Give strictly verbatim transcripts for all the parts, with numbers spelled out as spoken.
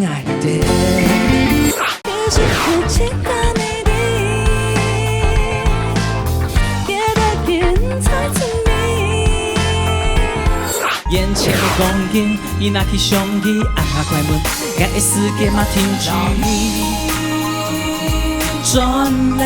爱的。 眼前的光景，你拿起相机，按下快门，俺的世界马上停止。转来。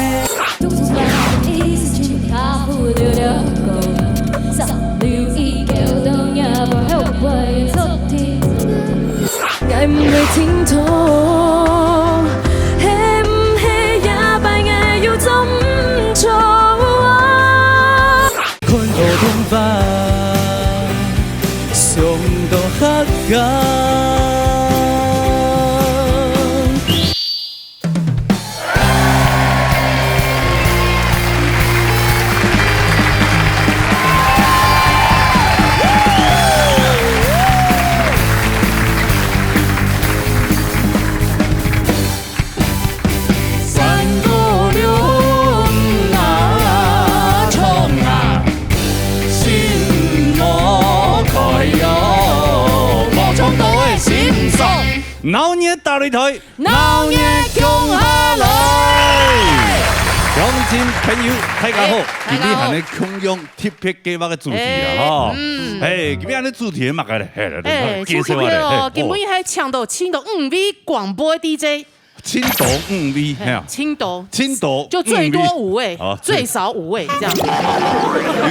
闹热大擂台，闹热共下來！鄉親朋友，大家好！今日還係共樣特別計畫个主題啊，吼！欸，今日个主題係麼个咧？係，來，來，介紹下咧。係，今晡日還請到，請到五位廣播DJ。 青島五位，係啊，青島，青島就最多五位，五位。哦，最少五位這樣。有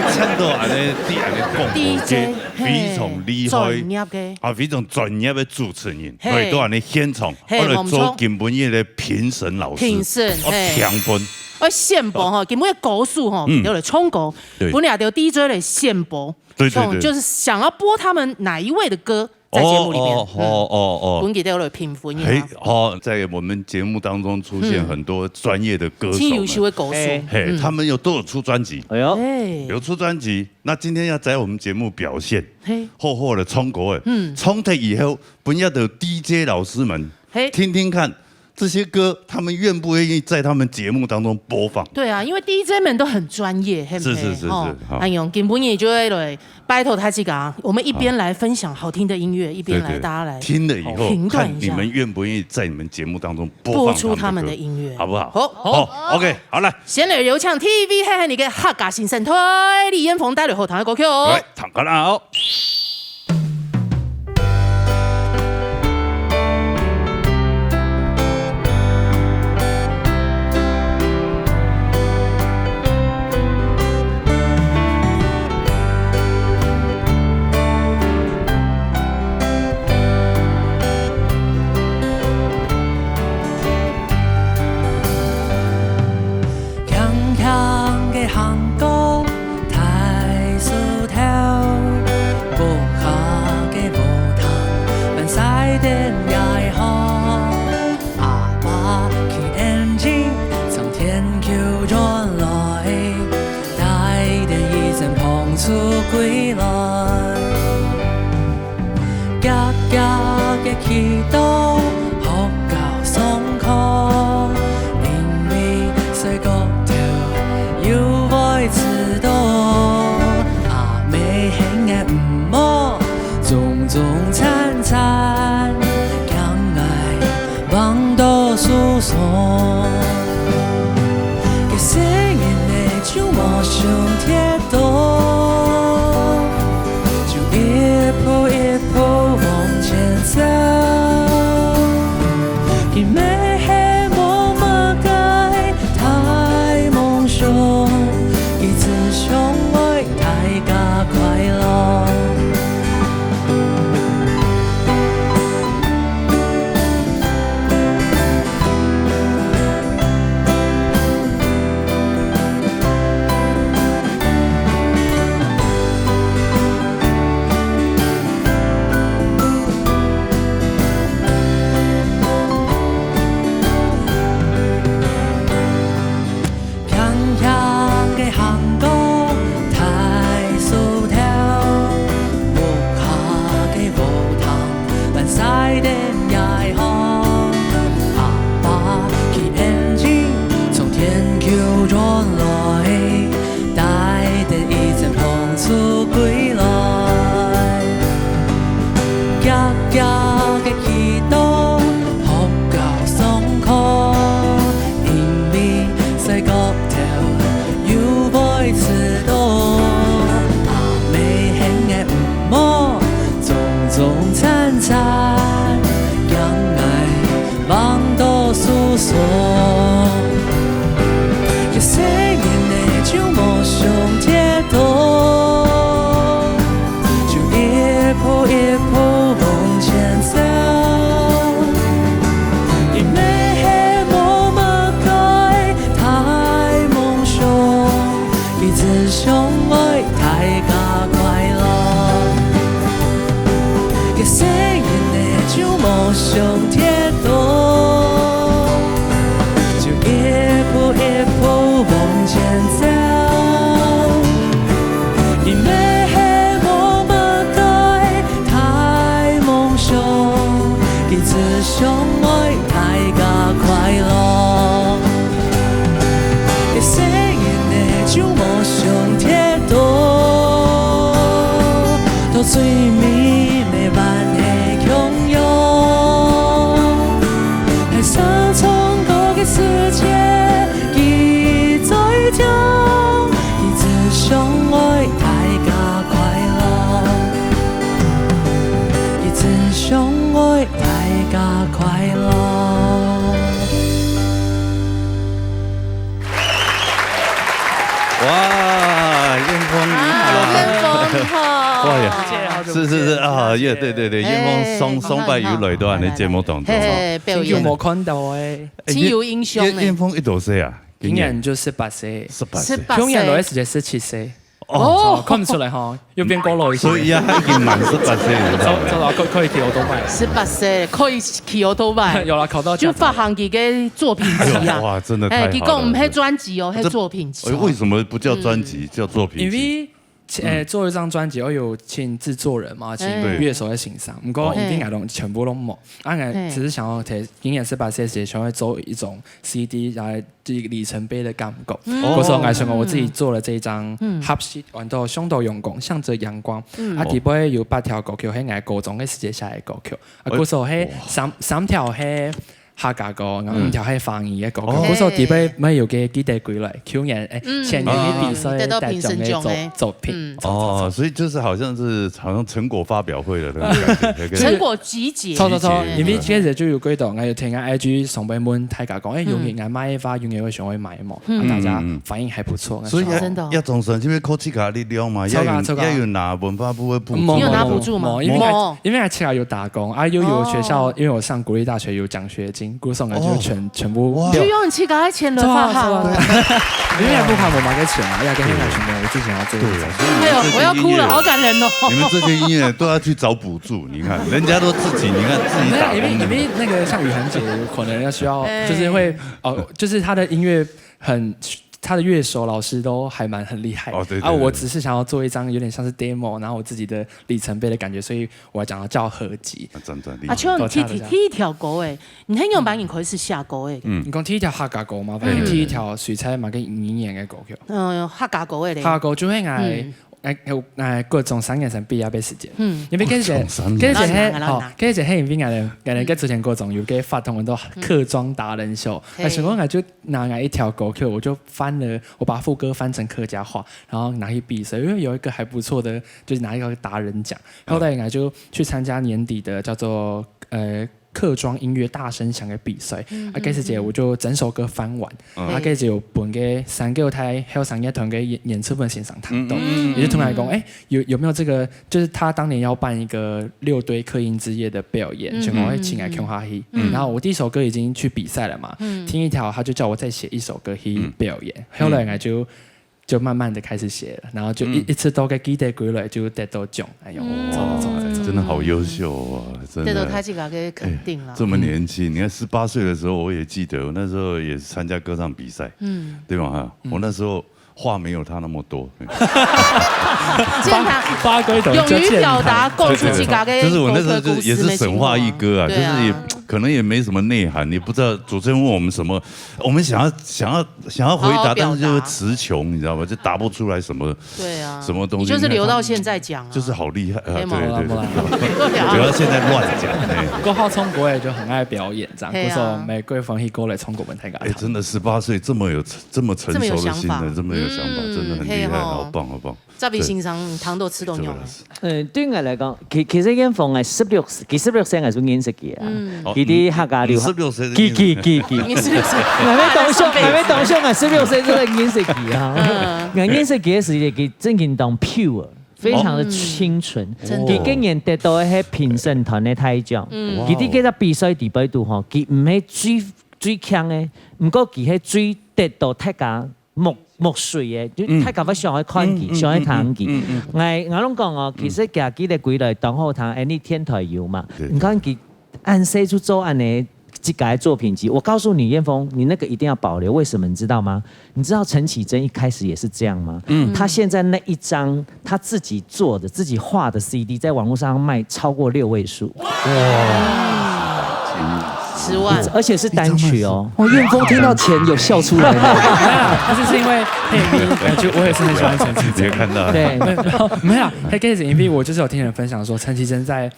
青島恁呢，第恁呢講，DJ，非常厲害，專業个啊，非常專業个主持人，係，來到恁呢現場，係，來做今晡日个評審老師，評審，哦，係，評分，哦，選拔吼，今晡日个歌手吼，嗯，有來唱歌，對，本來就DJ來選拔，對對對，就是想要播他們哪一位的歌， 在節目裡面。哦哦哦哦哦，分佢兜來評分一下。嘿，哦，在我們節目當中出現很多專業的歌手們，嗯，盡優秀的歌手，嘿，他們又都有出專輯，哎喲，有出專輯，那今天要在我們節目表現，嘿，好好的唱歌，嗯，唱忒以後，分這兜DJ老師們，嘿，聽聽看， 這些歌，他們願不願意在他們節目當中播放？對啊，因為DJ們都很專業，係毋係？是是是是，吼，好。哎喲，今晡日就會來拜託大家，我們一邊來分享好聽的音樂，一邊來大家來評斷一下。對對，聽了以後，看你們願不願意在你們節目當中播放他們的歌，播出他們的音樂。好不好？好。好，OK，好，來。先來有請TVB黑黑你个客家新生代李彥峰帶來好聽的歌曲哦。來，唱歌啦哦。 輕輕个行過大樹頭，屋下个禾埕，還曬等野花。阿爸騎電車從田坵轉來，帶等一陣豐收歸來。 遽遽个去到學校上課，因為睡過頭又會遲到。阿姆喊𠊎毋好，種種慘慘，驚𠊎橫到樹上。該細人仔就無想忒多。對面的萬个共樣，係上唱歌个世界，佢最靚，佢只想愛大家快樂，佢只想愛大家快樂。哇，燕峰你好。啊，燕峰哈，哇呀謝謝好久不見是是是啊，謝謝耶，對對對，燕峰上哎上擺有來到你節目當中啊。嘿嘿，表演，真有無看到哎，哎真有印象呢。燕燕峰幾多歲啊？今年就十八歲，十八歲。十八歲，去年來个時節十七歲，哦哦，看不出來哈，又變高了一些。所以啊，他已經滿十八歲了，你知道嗎？走走了，可可以騎歐多拜。十八歲可以騎歐多拜，有啦，考到駕照就發行佢个作品集啊。哇，真的太好了。哎，佢講毋係專輯哦，係作品集哎，。為什麼不叫專輯，叫作品集？因為呃做一張專輯，我有請製作人嘛，請嗯樂手來欣賞，毋過哦一定愛攏全部攏無。啊，嘿我只是想要提今年十八歲時想要做一種 C D 來這個里程碑的感覺。哦故所𠊎想講我自己做了這一張嗯合集，完到相當用功，向著陽光。嗯啊，底背有八條歌曲，係𠊎高中个時節寫个歌曲。啊，哎故所係三三條係客家歌，然後五條係華語个歌曲。哦故所底背乜有个記得歸來，去年哎嗯前年个比賽得到得獎个作評審獎哎作品。嗯哦，所以就是好像是好像成果發表會的那種感覺，對不對？成果集結，錯錯錯集，結因為其實就有幾多，𠊎有聽𠊎IG上背問大家講，哎，有人愛買个話，有人會想要買無？嗯啊，大家嗯嗯反應還不錯。所以那時候真的哦要要總算這邊考試卡力量嘛，要有抽卡抽卡要有拿文化部的補助沒有你有拿嘛。補助嗎？沒有，因為沒有因為我在學校，因為我上國立大學有獎學金，故所𠊎就全全部哇就用你自家个錢來發行。因為不管我買个錢啊，要跟現在全部我之前要做一張。對啊，哎呦，我要哭了，好感人哦。你們這些音樂都要去找補助，你看人家都自己，你看自己打工的。因為因為那個像雨涵姐，有可能要需要，哎就是會哦，就是她的音樂很，她的樂手老師都還蠻很厲害。哦對對啊，我對只是想要做一張有點像是 demo，然後我自己的里程碑的感覺，所以我講到叫合集。啊，真的厲啊，害。像你第第第一條歌誒，你係仰般人開始寫歌誒？嗯你講第一條客家歌嘛，反正第一條水彩嘛，跟語言的歌曲。嗯，客家歌誒咧。客家歌就係𠊎嗯，𠊎，𠊎國中三年生畢業个時節。嗯，因為該時節，國中三年該時節生係，吼，該時節係因為𠊎，𠊎个之前國中有个活動很多客庄達人秀，嘿那時候𠊎就拿𠊎一條歌曲，我就翻了，我把副歌翻成客家話，然後拿去比賽，因為有一個還不錯的，就是拿一個達人獎。後來𠊎就去參加年底的叫做呃客庄音樂大聲響的比賽，啊，該時節我就整首歌翻完，嗯啊，該時節有分个三個台還有三個團个演演出分先生聽到，嗯嗯嗯也就突然講，哎，有有沒有這個，就是他當年要辦一個六堆客音之夜的表演，嗯想講會請來共下去，嗯然後我第一首歌已經去比賽了嘛，嗯聽一條他就叫我再寫一首歌去表演，後來𠊎就就慢慢的開始寫了，然後就一一直到个記得歸來就得到獎，哎呦，真的真的真的。真的好優秀啊，真的。得到大家个肯定啦。這麼年輕，你看十八歲的時候，我也記得，我那時候也是參加歌唱比賽，嗯，對吧？哈，我那時候話沒有他那麼多。這樣他八哥懂勇於表達，講出自家个就是我那時候就是故事也是神話一哥啊，沒錯就是也對啊可能也沒什麼內涵，也不知道主持人問我們什麼，我們想要想要想要回答，好好表達但是就會詞窮，你知道嗎？就答不出來什麼對啊，什麼東西。你就是留到現在講啊，就是好厲害啊！對嘛對對對，對啊不要現在亂講。哎不過好唱歌也就很愛表演這樣，嘿啊故所每個月放一歌來唱歌分大家哎，真的十八歲這麼有這麼成熟的心的，這麼有想法這麼有想法，嗯真的很厲害，嘿吼好棒好棒。這位先生聽到試著仰般？呃，對𠊎來講，其其實燕峰𠊎十六，佢十六歲𠊎就認識佢啊。嗯，哦佢在客家流行，十六歲的佢佢佢佢。你是不是？𠊎會當想，𠊎會當想，𠊎十六歲就認識佢啊。𠊎認識佢个時節，佢正經當pure，非常的清純。真的佢竟然得到係評審團个大獎。嗯佢在該隻比賽底背肚吼，佢毋係最最強个，毋過佢係最得到大家目目水个，就大家會想要看佢，想要聽佢。𠊎𠊎攏講哦，其實佢記得歸來當好聽，哎，你電台有嘛？對你看佢恁細就做恁呢自家个作品集，我告訴你，燕峰，你那個一定要保留，為什麼你知道嗎？你知道陳綺貞一開始也是這樣嗎？嗯，她現在那一張她自己做的、自己畫的C D，在網絡上賣超過六位數。是十万，而且是单曲哦。哇，燕峰听到钱有笑出来呢。不是，是因为配 M V，呃，就我也是很喜欢陈绮贞。你也看到了。对，没有，没有，他开始 M V，我就是有听人分享说，陈绮贞在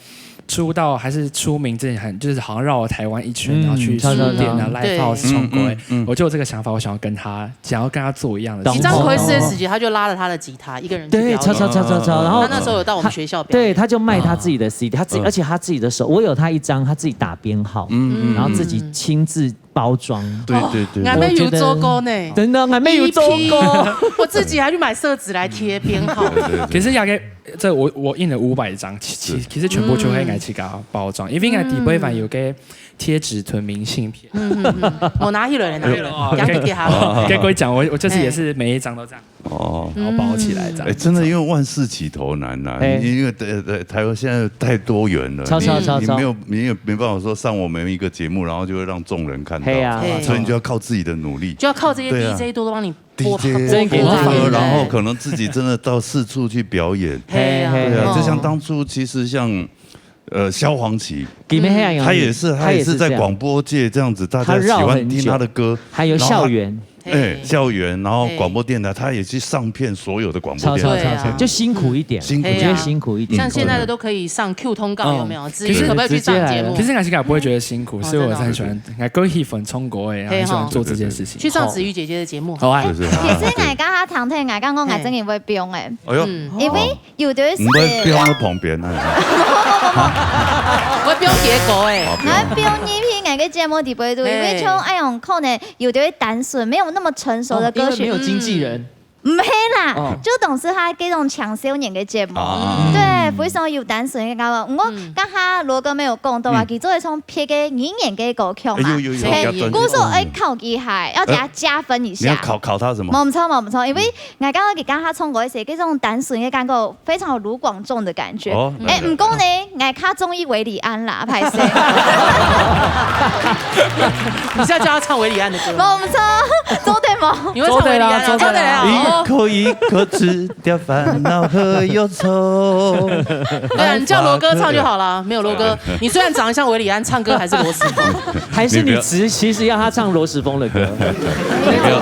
出道还是出名之前很，就是好像绕了台湾一圈，然后去书店啊、live house 唱歌。嗯，嗯，嗯。我就有这个想法，我想要跟他，想要跟他做一样的事情。你知道 Chris 的时期，他就拉了他的吉他，一个人去表演。对，超，超，超，超，超，然后他那时候有到我们学校表演。对，他就卖他自己的 C D，他自己，嗯。而且他自己的手，我有他一张，他自己打编号，嗯。然后自己亲自包装。对，对，对。哦，还没有做过呢。我觉得真的，还没有做过。我自己还去买色纸来贴编号。对，对，对。可是雅给，这我，我印了五百张，其，其，其实全部就会拿去给他包装，因为应该底背板有个贴纸囤明信片。嗯，嗯，嗯。我拿去了，拿去了，哎呦，讲给他。哦，跟各位讲，我，我就是也是每一张都这样。 哦。然后包起来这样。哎，真的，因为万事起头难呐，哎。因为，呃，呃，台湾现在太多元了，超，超，你，超，超。你没有，你也没办法说上我们一个节目，然后就会让众人看到，嘿啊。所以你就要靠自己的努力。就要靠这些 对啊。D J 多多帮你播，D J 播歌，播放。然后可能自己真的到四处去表演。嘿啊。嘿，嘿，对啊，嘿。就像当初其实像，呃，萧煌奇，他也是，他也是在广播界这样子，大家喜欢听他的歌，他绕很久，还有校园。然后他 哎，嘿。校园，然后广播电台，他也去上遍所有的广播电台。超，超，超，超，对啊。就辛苦一点，辛苦一点。我觉得辛苦一点。像现在的都可以上 Q 通告，有没有？嗯。直接可不可以去上节目？可是，可是 Jessica 不会觉得辛苦，哦，所以我是很喜欢，真的哦。我个人喜欢唱歌的，然后喜欢做这件事情。嘿吼。去上子瑜姐姐的节目。好啊。是，是。其实𠊎刚刚聽聽，𠊎剛剛𠊎真的會變欸。哎呦。嗯。因為有的時候，毋會放在旁邊啊。我會放結果欸。哦，放。𠊎放入去𠊎个節目底背肚，因為像恁樣可能有的單純，沒有那麼成熟的歌曲。哦，因為沒有經紀人。毋係啦，哦。就當係佢這種青少年个節目。啊。對，非常有單純个感覺。毋過，嗯。剛剛羅哥沒有講到啊，嗯。佢做一種別个語言个歌曲嘛。哎，有，有，有，嘿，要轉去。故所愛考佢下，要給他加分一下。呃，你要考，考他什麼？無錯，無錯，因為 𠊎感覺佢剛剛唱歌个時，這種單純个感覺非常有盧廣仲的感覺。哦，欸，毋過呢，𠊎較中意韋禮安啦，歹勢。你是要叫他唱韋禮安的歌嗎？無，毋錯，做得無？你會唱韋禮安啊？做得啊。一口一口吃掉煩惱和憂愁。對啊，你叫羅哥唱就好了，沒有羅哥，你雖然長得像韋禮安，唱歌還是羅時豐。還是你只，你不要，其實要他唱羅時豐的歌？ 你不要，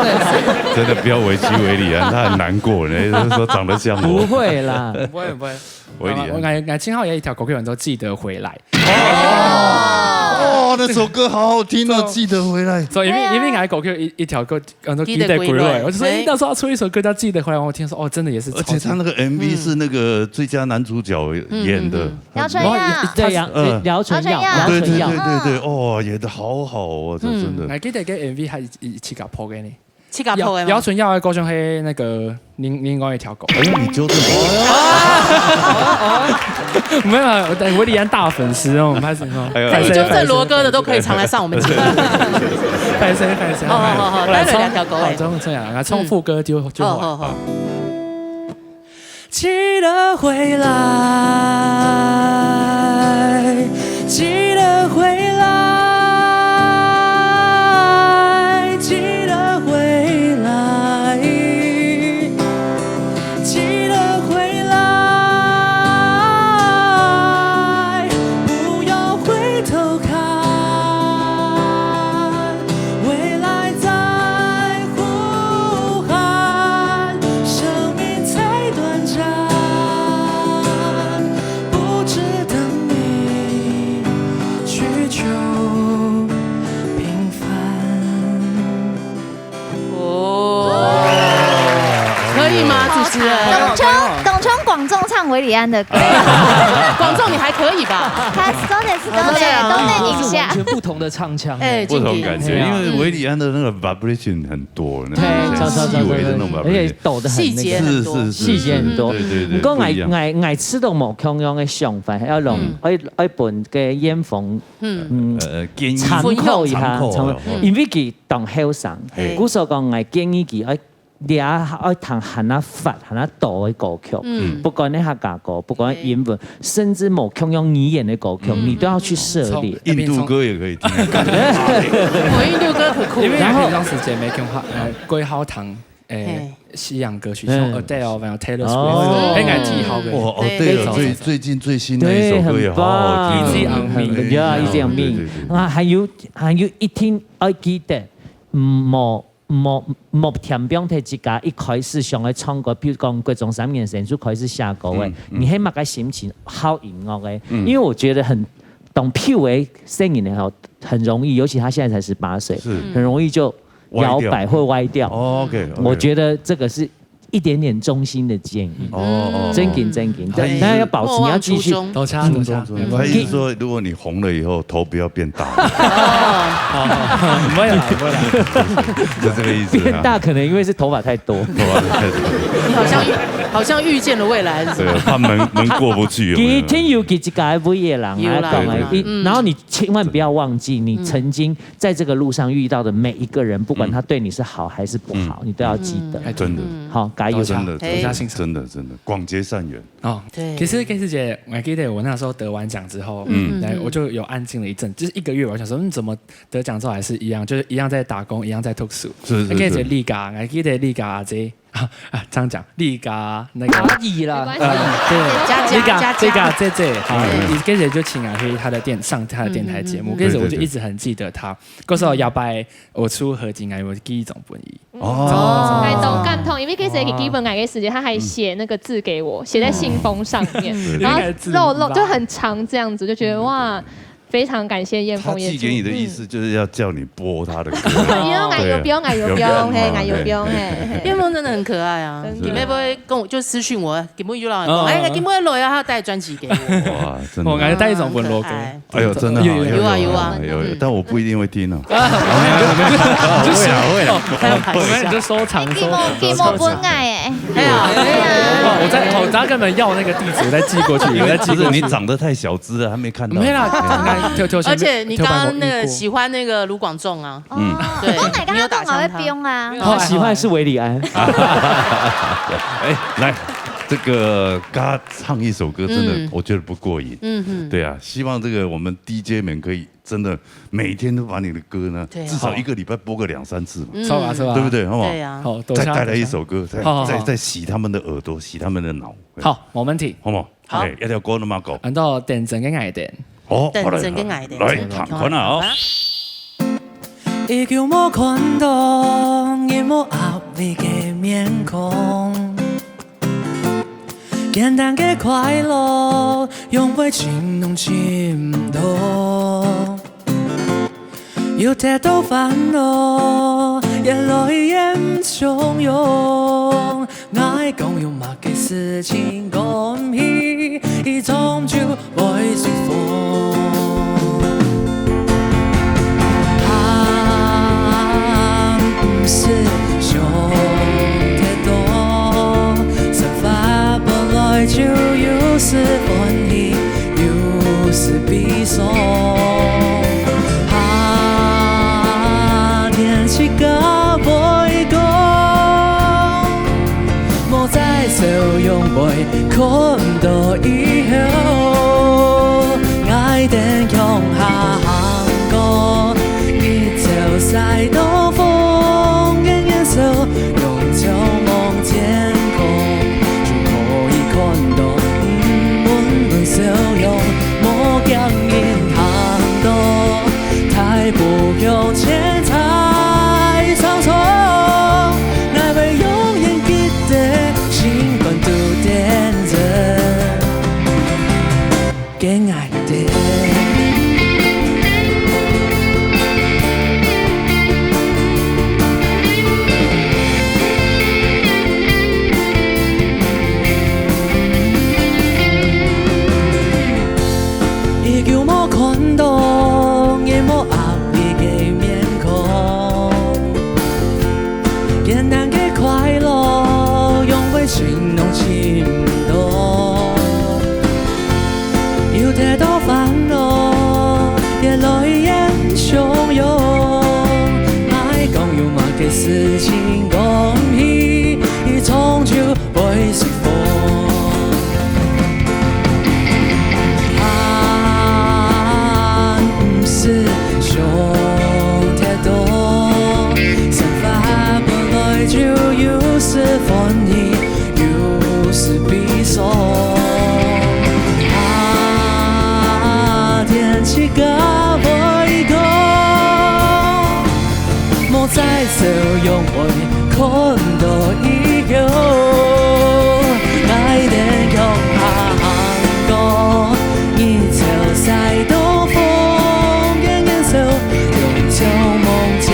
真的不要委屈韋禮安，他很難過呢，就是說長得像我。不會啦。不會，不會。韋禮安。啊，𠊎，𠊎今後有一條歌曲叫做《記得回來》。哦，那首歌好好聽哦，《記得回來》。所以因為，因為𠊎个歌曲一，一條歌，叫做《記得回來》，記得回來。我就說，欸，到時候要出一首歌叫《記得回來》，我聽說，哦，真的也是超級，而且他那個M V是那個最佳男主角演的。嗯，嗯，嗯。姚晨耀。然後他，對，姚，嗯。姚晨耀，姚晨耀。姚晨耀。對，對，對，對，對，嗯。哦，演得好好哦，這真的。嗯，𠊎記得該M V還一，一，一起搞破个呢。 自家拍个嗎？姚，姚晨耀个歌曲係那個另，另外一條歌。哎喲，你糾正我。沒有啊，我，我李安大粉絲哦，我們開始哦。哎喲，哎，你糾正羅哥的都可以常來上我們節目。歹勢，歹勢，好，好，好，好，我來唱，來，來，兩條歌，好，哎。唱，唱啊，來唱副歌就，就好。好，好，好。 記得回來，記得回來，記得回來，記得回來，不要回頭看。 未來在呼喊，生命太短暫，不值得你去求平凡。哦，可以嗎，主持人？當像，當像廣仲唱韋禮安的歌。廣仲，你還可以吧？還是做得，是做得，都被影響。完全不同的唱腔。哎，不同感覺，經典。因為韋禮安的那個 vibration 很多，那種很細微的那種 vibration，對，對，對，對，對，對。而且抖得很那個，細節很多。是，是，是。對，對，對，毋過𠊎，不一樣。𠊎，𠊎試著無共樣个想法，愛用，嗯。愛，愛分个燕峰，嗯。嗯，呃，建議。參考一下，參考一下，參考，嗯。因為佢當後生，嘿。故所講，𠊎建議佢愛，這下愛聽還較發、還較多个歌曲，嗯。不管你客家歌，不管英文，嗯。 甚至無共樣語言个歌曲，嗯。你都要去涉獵。印度歌也可以聽。哦，印度歌很酷。因為然後平常時節無共下，呃，過好聽誒，嘿。西洋歌曲，像嗯。Adele，還有Taylor Swift，哦。該𠊎最好个。哇，對。Adele最，最近最新的一首歌也好好聽哦。對，很棒。Easy on Me。很，很，yeah，Easy on Me。對，對，對。啊，還有，還有一定愛記得，嗯，莫，莫，莫添放忒自家一開始想愛唱歌，比如講國中三年生就開始寫歌个，嗯，嗯。你係麼个心情好音樂个？嗯。因為我覺得很，當皮个聲音的吼，很容易，尤其他現在才十八歲，是。很容易就搖擺或歪掉。歪掉。哦，OK，OK。我覺得這個是一點點衷心的建議。哦，哦，哦。真緊，真緊。他意思但，但要保持，你要繼續。莫忘初衷。多謝，多謝。嗯，他意思說，如果你紅了以後，頭不要變大。哦。不會啦，不會啦。就這個意思啊。變大可能因為是頭髮太多。頭髮太多。你好像遇，好像遇見了未來，是什麼？對，怕門，門過不去，有沒有？佢一定有佢自家个位个人，有啦，有啦。來講啊，一，嗯。然後你千萬不要忘記，你曾經在這個路上遇到的每一個人，不管他對你是好還是不好，嗯。你都要記得。嗯。哎，真的。嗯。好，加油吧。真的，嘿。真的，真的，真的，廣結善緣。哦，對。其實，其實姐，我還記得我那時候得完獎之後，嗯。來，我就有安靜了一陣，就是一個月，我想說，嗯，怎麼得獎之後還是一樣，就是一樣在打工，一樣在讀書。是，是，是。還記得麗佳，還記得麗佳阿姐，啊，啊，這樣講，麗佳那個，阿姨啦。沒關係。呃，對，佳佳，麗佳，佳佳。麗佳姐姐，好，嗯。你，你跟姐就請來去她的電，上她的電台節目，嗯，嗯，嗯。跟姐我就一直很記得她。嗯。可是我搖擺，我出合集，我寄一張分你。 哦。還當感動，因為其實佢寄分𠊎个時間，他還寫那個字給我，寫在信封上面，嗯。然後應該是漏漏，就很長這樣子，就覺得哇，非常感謝燕鳳。他寄給你的意思就是要叫你播他的歌。嗯。有，𠊎有放，𠊎有放，對啊。嘿，𠊎有放，嘿，嘿。燕鳳真的很可愛啊，真的。你妹妹跟我就私訊我，今晡日有來講，嗯。哎，今晡日來啊，他帶專輯給我。哇，真的。我感覺帶一種溫柔歌。很可愛。 哎呦，真的好，有，有，有啊，有啊。有，有，嗯。但我不一定會聽哦。啊，沒有，沒有，沒有。就是，會啦，會啦。哦，開玩笑。我們就收藏，收藏，你寄無，寄無分𠊎誒。收藏。哎呀。哦，我再，我等下跟你們要那個地址，我再寄過去，我再寄過去。不是，你長得太小隻了，他沒看到。沒啦，應該挑，挑選，而且你剛剛那個喜歡那個盧廣仲啊。挑辦過一過。嗯。對，哦，那你剛剛你有打槍他。跟我會冰啊。他喜歡的是韋禮安。哎，來，這個剛唱一首歌，真的，嗯。我覺得不過癮。嗯哼。對啊，希望這個我們 D J們可以真的每天都把你的歌呢，對。至少一個禮拜播個兩三次嘛，嗯。是吧，是吧？對不對？好不好？對啊。好，多謝，再帶來一首歌，再，多謝。好，好，好。再，再洗他們的耳朵，洗他們的腦。好，無問題。好不好？好。哎，要跳歌了嗎，哥？安到等陣个𠊎等。好，等陣个𠊎等。好嘞，來，來，聽看啊，哦。 已久無看到你無壓力个面孔，簡單个快樂，用會尋攏尋毋到。有忒多煩惱，越來越毋中用。 𠊎講有麼个事情講毋起，伊總就會隨風。啊，毋使想忒多，生活本來就有時歡喜，有時悲傷。啊，天氣較會講， 莫再愁容會看毋到以後，𠊎等共下行過，日頭曬到風个顏色，用手望天空，就可以看到，嗯，溫暖笑容，莫驚人行到。 大步向前在操場，𠊎會永遠記得心肝肚頂層个𠊎等。已久無看到你無壓力个面孔，簡單个快樂，用會尋攏尋毋到。有忒多煩惱，越來越毋中用。莫講有麼个事情講毋起，伊總就 會隨風。啊，毋使想忒多，生活本來就有到以後，𠊎兜共下行過，日頭曬到風煙燃燒，用手望天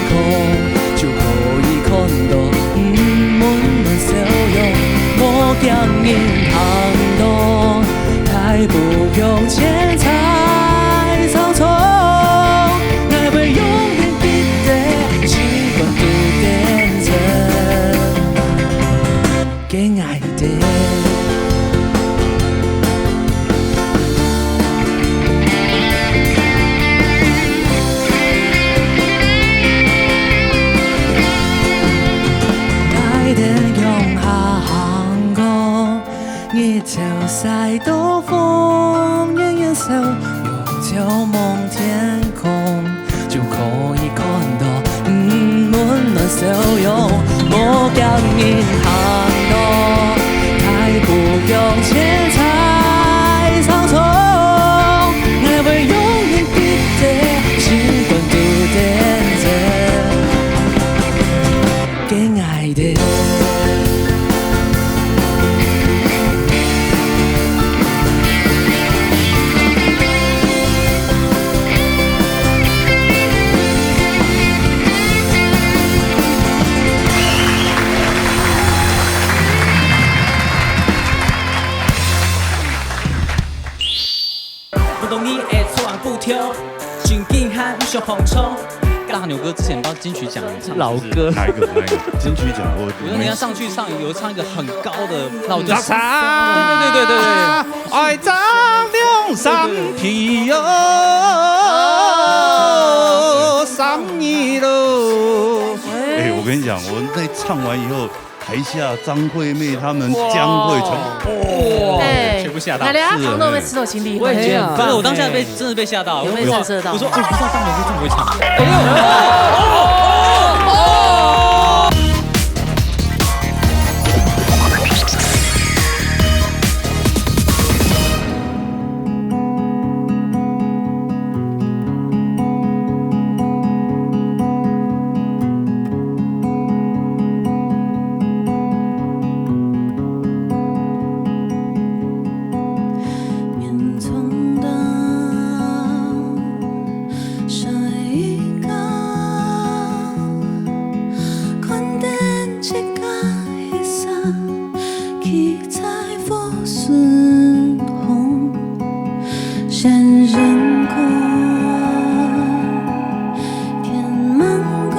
空，就可以看到，嗯，溫暖笑容，無驚人行到，大步向前在草叢。 𠊎會永遠記得，盡管都變成个𠊎兜。𠊎兜共下行過， 日頭曬到風煙燃燒，用手望天空，就可以看到，嗯，溫暖笑容。無驚人行到，大步向前在草叢。𠊎會永遠記得，盡管都變成个𠊎兜。 不懂你愛唱不跳，真緊還毋想捧場。大牛哥之前不知道金曲獎有唱，老歌。哪一个？哪一个？金曲奖我，我说你要上去唱，有唱一个很高的，那我就，大家，对对对对对，爱唱两三遍哟，三二六。哎，我跟你讲，我那唱完以后， 台下张惠妹他们将会从，哇，哇，哎，全部吓到。大家看到没？是，吃到心里。我也觉得很棒。真的，我当下被，哎，真的被吓到。有没有震慑到？我说，哎，不知道大牛哥这么会唱。哎呦，哦，哦，哦，哦。 在火星上，闪闪光，天蛮光，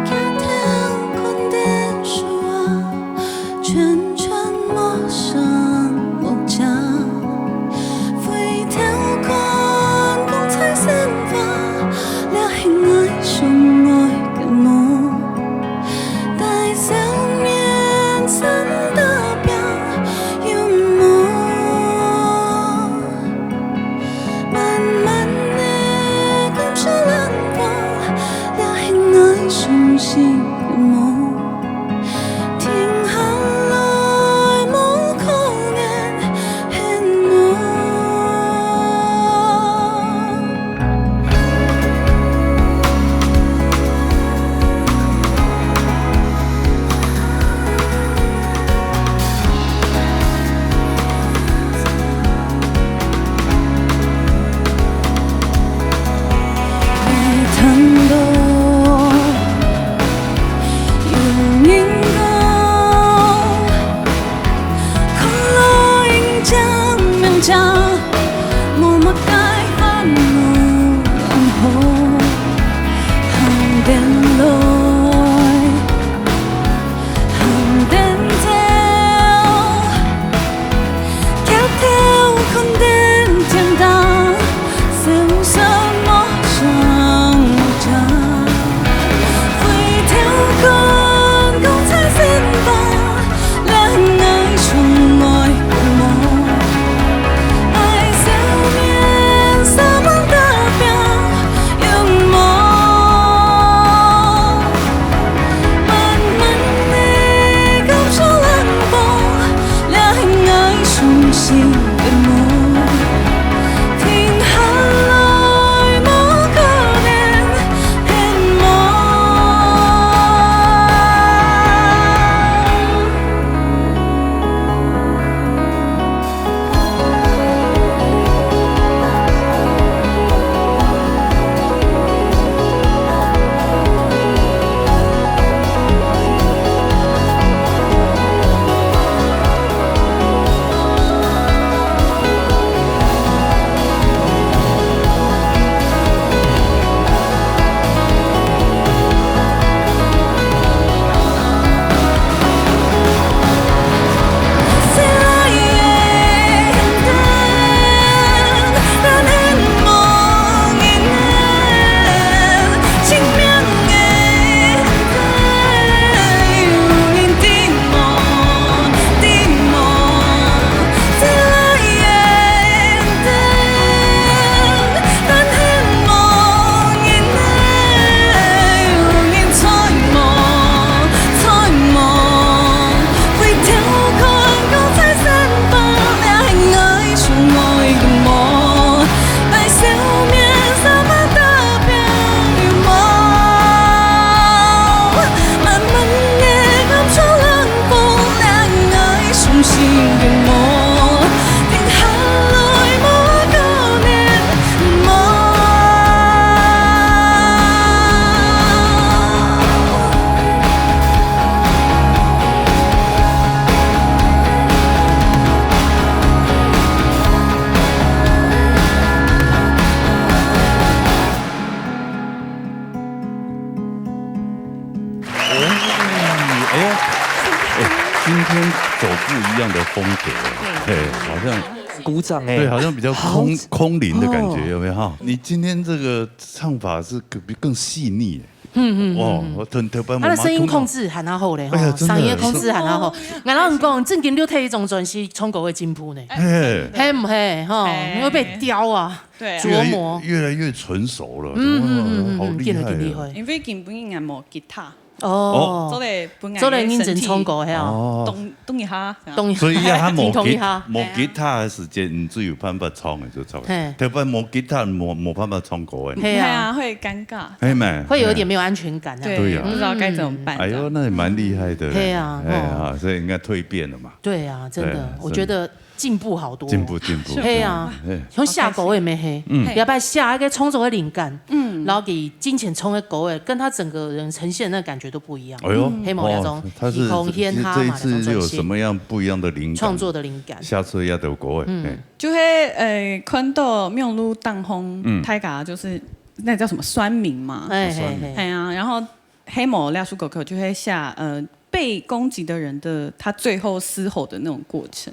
抬头看天上啊，全全陌生木家。 回头看，光彩生活，這係𠊎上愛个夢。戴笑面，三打表，有夢。慢慢地感受冷風，這係𠊎上心个夢。 停下來，無可能，很無。哎，哎呦，哎，今天走不一样的风格，嘿，好像鼓掌哎，对，好像比较空好空灵的感觉，哦有没有哈？你今天这个唱法是更更细腻，嗯嗯，哦，我特特别他的声音控制还好嘞，哈，哎呀真的嗓音控制还好。我跟你讲，正经你有提一张专辑，唱歌会进步呢，嘿，嘿不嘿？哈，嘿你会被雕啊，对啊琢磨。越来越成熟了，嗯嗯嗯嗯嗯，好厉害啊！进来进来。因为根本也无吉他，哦做，得本来做得认真唱歌，嘿啊，哦，动动一下，动一下，所以要他无吉动一下，无吉他的时间，你最有办法唱的就唱嘿。特别无吉他，无无办法唱歌哎，嘿啊，会尴尬，哎没，会有一点没有安全感啊。对，对呀不知道该怎么办。哎呦，那也蛮厉害的，嘿啊哎哦呀，所以应该蜕变了嘛。对啊，真对的，我真的觉得进步好多，进步进步，嘿啊嘿，从下歌也没黑，嗯要不要下一个创作的灵感，嗯，然后给金钱冲的歌哎，跟他整个人呈现的那感觉都不一样。哎呦，黑毛那种哦他是以空间他嘛这这一次那种有什么样不一样的灵感？创作的灵感，下次要得国哎，嗯哎就会呃，看到《梦露当风》，嗯大家就是那叫什么酸民嘛，哎嘿嘿，哎呀，然后黑毛廖叔狗狗就会下呃被攻击的人的他最后嘶吼的那种过程，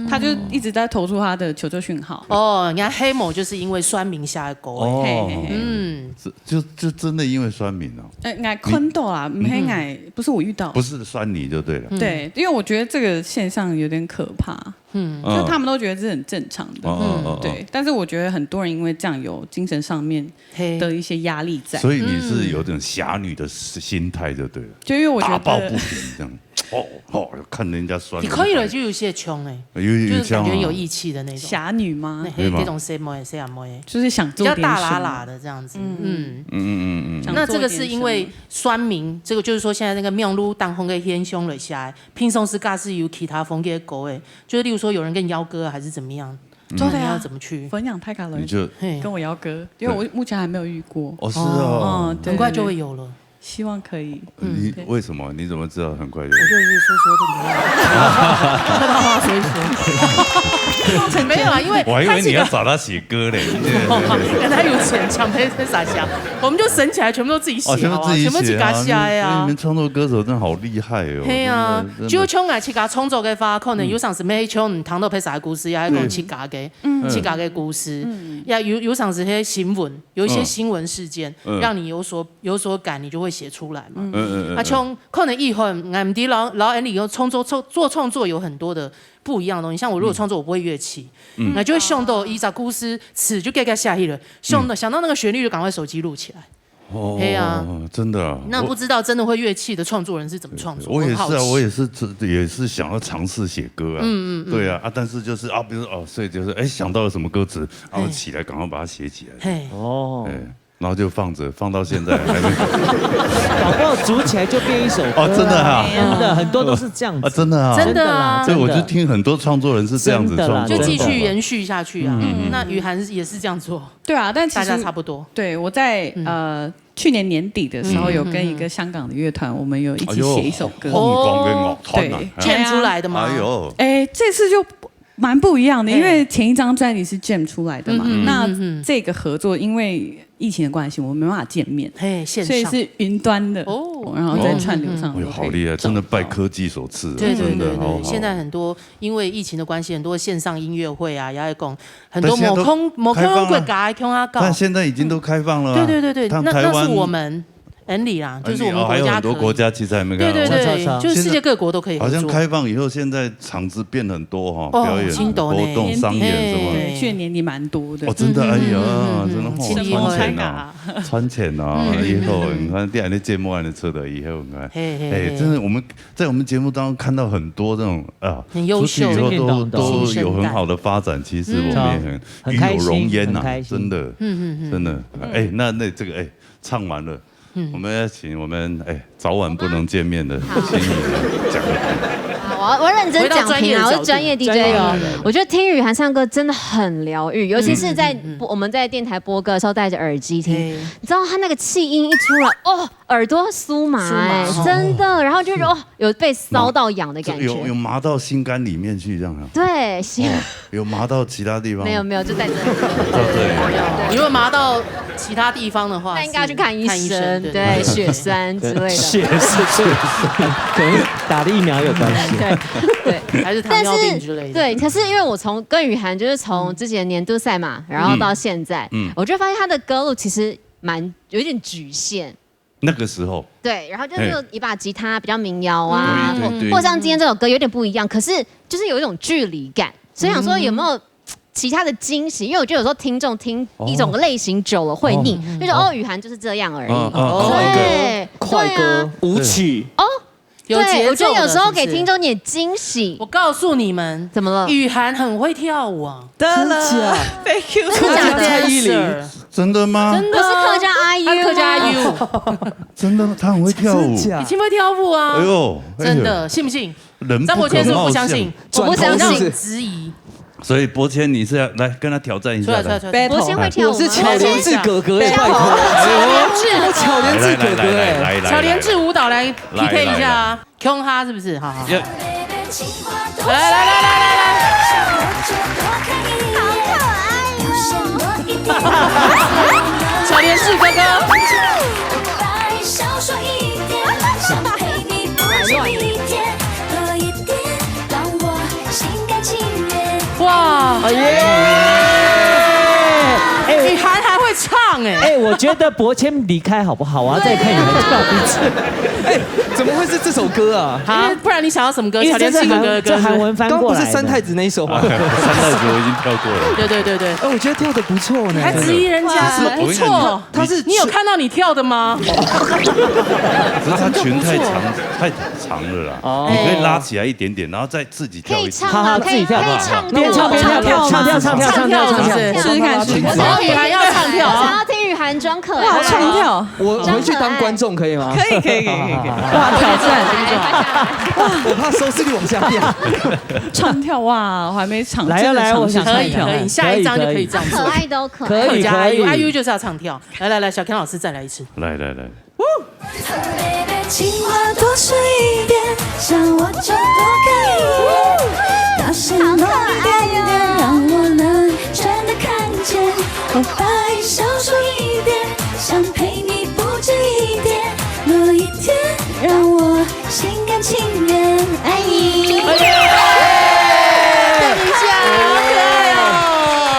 他就一直在投出他的求救讯号。哦，人家黑某就是因为酸民下的歌哎，哦嘿嘿嘿，嗯，这就就真的因为酸民哦，呃，我看到啦，唔系我，不是我遇到不，是酸你就对了，对，因为我觉得这个现象有点可怕，嗯，嗯就他们都觉得这很正常的，哦哦哦，哦对，但是我觉得很多人因为这样有精神上面嘿，的一些压力在，所以你是有点侠女的心态就对了，就因为我觉得打抱不平这样，哦哦，看人家酸，你可以了，就有些穷哎，有有就是感觉有有义气的那种，侠女吗？那对吗黑这种什么哎，谁啊么哎，就是想比较做点什么大拉拉的这样子，嗯。嗯嗯嗯嗯那这个是因为酸民，这个就是说现在那个《梦露当风》的现象了下来，平常时假使有其他风格的歌哎，就是例如说有人跟你邀歌还是怎么样，做得啊你要怎么去？分享太卡伦你，就嘿跟，我邀歌，因为我目前还没有遇过。哦是哦，嗯，对很快就会有了。希望可以。你为什么？你怎么知道很快就？我就是说说的，你要话说一说。没有啊，因为我还以为你要他找他写歌嘞。跟他有钱，抢拍拍啥想，我们就省起来，全部都自己写，哦，全部自己好不好？全部自己写啊，写呀你们。创作歌手真的好厉害哦。嘿啊真，的就像我自家创作个话，可能有常时每一种你谈到拍啥个故事，也还讲自家个，自家个故事，也有有常时些新闻，有一些新闻事件，让你有所有所感，你就会写出来嘛。嗯嗯嗯，啊，像可能以后，俺们的老老人里有创作创做创作有很多的不一样的东西。像我如果创作，我不会乐器，那就会想到一只故事词就给它下去了，想到想到那个旋律就赶快手机录起来。哦，嘿啊，真的啊，那不知道真的会乐器的创作人是怎么创作？我也是啊，很好奇我也是也是想要尝试写歌啊，嗯嗯，对啊啊，但是就是啊，比如说哦，所以就是哎想到了什么歌词，然后起来赶快把它写起来，嘿，哦，哎，然后就放着，放到现在还没搞不好组起来就变一首歌啊哦，真的啊，真的很多都是这样子，啊，真的啊，真的啊真的啦对，我就听很多创作人是这样子真的啦创作的，就继续延续下去啊。那雨涵也是这样做，对啊，但其大家实差不多。对我在呃去年年底的时候，有跟一个香港的乐团，我们有一起写一首歌。哎呦香港的乐团啊对，建出来的吗？哎呦，哎，这次就蛮不一样的，嘿因为前一张专辑是 Jam 出来的嘛，嗯哼那嗯哼这个合作因为疫情的关系，我们没办法见面，嘿，线上所以是云端的，哦然后在串流上哎呦，都可以好厉害，找到真的拜科技所赐啊，对对对对对，真的好好。现在很多因为疫情的关系，很多线上音乐会啊，也要讲很多但现在都某空某空开放了国家的空啊搞，但现在已经都开放了啊，对对对对，像台湾那那是我们 Andy 啦，就是我们哦还有很多可能国家其实还没开放，对对对，我知道知道就是世界各国都可以合作。好像开放以后，现在场子变很多哈，哦表演青岛呢活动、商演什么的。对，去年年底蛮多的。哦，真的，哎呀，嗯嗯嗯嗯真的好青年赚会钱啊，赚钱啊，以后你看，第二天节目还能吃的，以后你看，嘿嘿嘿，哎真的，我们在我们节目当中看到很多这种啊，很优秀出去以后都叮叮咚咚都有很好的发展，其实我们也很很与有荣焉呐，很开心真的，嗯嗯嗯，真的，哎，那那这个哎，唱完了。我们要请我们哎早晚不能见面的心仪来讲个评。好，我要我要认真讲评啊，回到专业的角度我是专业 D J。专业啊我觉得听雨涵唱歌真的很疗愈，尤其是在播我们在电台播歌的时候戴着耳机听，嘿你知道他那个气音一出来，哦，耳朵酥麻哎、酥麻真的，然后就觉得哦，有被搔到痒的感有有觉。麻到心肝里面去这样啊？对，是哦，有麻到其他地方？没有没有，就在这里。到这里。你如果麻到其他地方的话，那应该要去看医生，是看医生，对，血栓之类的。也是，是，可能打了疫苗有关系。对，对，还是糖尿病之类的。但是，对，可是因为我从，跟雨涵就是从之前年度赛嘛，然后到现在，嗯，嗯。我就发现他的歌路其实蛮，有一点局限。那个时候。对，然后就是有一把吉他比较民谣啊，对，对，对。或像今天这首歌有点不一样，可是就是有一种距离感，所以想说有没有其他的惊喜？因为我觉得有时候听众听一种类型久了会腻，哦。就觉得，哦，雨涵就是这样而已。嗯，嗯，嗯。对，快歌，对啊。舞曲。哦，有节奏的，对，我觉得有时候给听众一点惊喜。是不是？我告诉你们，怎么了？雨涵很会跳舞啊。真的假的？被 Q 出来。真的假的？蔡依林。真的吗？真的啊。不是客家 I U 吗？他是客家 I U。真的吗？他很会跳舞。真的假的？你听会跳舞啊？哎呦，哎呦。真的，信不信？人不可貌相。张伯钧是不是不相信？我不相信。我质疑。所以伯钧，你是要来跟他挑战一下的？出来，出来，出来。Battle。伯钧会跳舞吗？我是巧莲智哥哥耶，拜托。巧莲智。我巧莲智哥哥耶。来，来，来，来，来，来。巧莲智舞蹈来 P K 一下啊。来，来，来。共下是不是？好，好，好。耶。来，来，来，来，来，来。好可爱哦。巧莲智哥哥。哇。哎耶！哎，雨涵还会唱哎。哎，我觉得伯钧离开好不好？我要再看雨涵跳一次。哎，怎么会是这首歌啊？好，不然你想要什么歌？因为这是韩，巧莲智哥哥的歌是不是？这韩文翻过来的。刚不是三太子那一首吗？三太子我已经跳过了。对，对，对，对。哎，我觉得跳得不错呢。你还质疑人家，什么不错？我跟你讲，他是，你有看到你跳的吗？不是，他裙太长，太长了啦。哦。你可以拉起来一点点，然后再自己跳一次。可以唱啊，好，好，自己跳。可以，可以唱，边唱边跳，边唱边跳。唱跳，唱跳，唱跳，唱跳，唱跳。试试看，试试看。我想要听雨涵要唱跳啊。我想要听雨涵装可爱。哇，唱跳。我回去当观众可以吗？可以，可以，可以，可以，可以。哇，挑战。我怕收视率往下掉。唱跳，哇，我还没唱，来啊，真的唱，来啊，我想唱一跳。可以，可以，下一张就可以这样做。可以，可以。可爱都可爱。可以，可以。可以，I U就是要唱跳。来，来，来，小Ken老师再来一次。来，来，来。 情话多说一点，想我就多看一眼。大声弄一点点，让我能真的看见。我把爱小说一点，想陪你不止一点。那一天，让我心甘情愿爱你。哎呀！等一下，好可爱哦。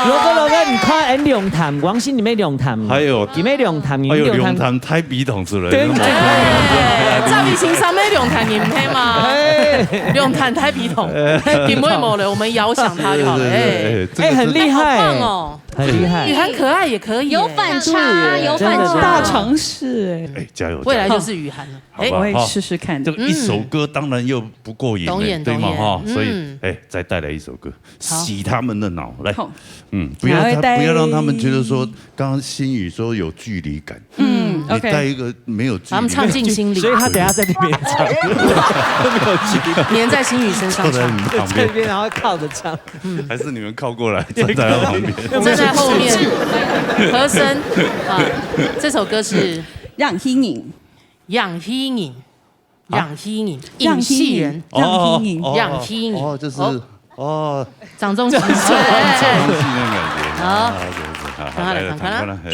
罗哥，罗哥，你看，俺龙潭，王心你妹龙潭。哎呦， 佢妹龍潭人，哎呦，龍潭。龍潭大鼻洞出來。對。哎，趙立新上面龍潭人配嘛？哎。龍潭大鼻洞，根本無了，我們遙想他就好了。對，對，對，哎。對，這個，哎，很厲害。好棒哦。很厲害。雨涵可愛也可以耶。有反差，有反差。真的，真的。大嘗試哎。哎，加油，未來就是雨涵了。加油。好不好？哎，我也試試看。這個一首歌當然又不夠癮了，嗯。懂眼，對嗎？懂眼。哈，所以，嗯。哎，再帶來一首歌。 好。洗他們的腦，來。好。嗯，不要他，哪位帶？不要讓他們覺得說，剛剛心宇說有距離感。嗯，你帶一個沒有距離感。OK。他們唱進心裡。所以他等下在那邊唱，都沒有距離。黏在心宇身上唱。坐在你旁邊。在那邊，然後靠著唱。嗯。還是你們靠過來，站在他旁邊。站在後面，和聲啊，這首歌是？讓心穎。讓心穎。 啊？仰戲人，仰戲人。影戏人。哦，哦，哦，仰戏人。哦，就是，哦。哦，掌中戲。掌中戏那種感覺。好。啊，OK，OK，好，好，看看了，來了，看看了。看看了，嘿。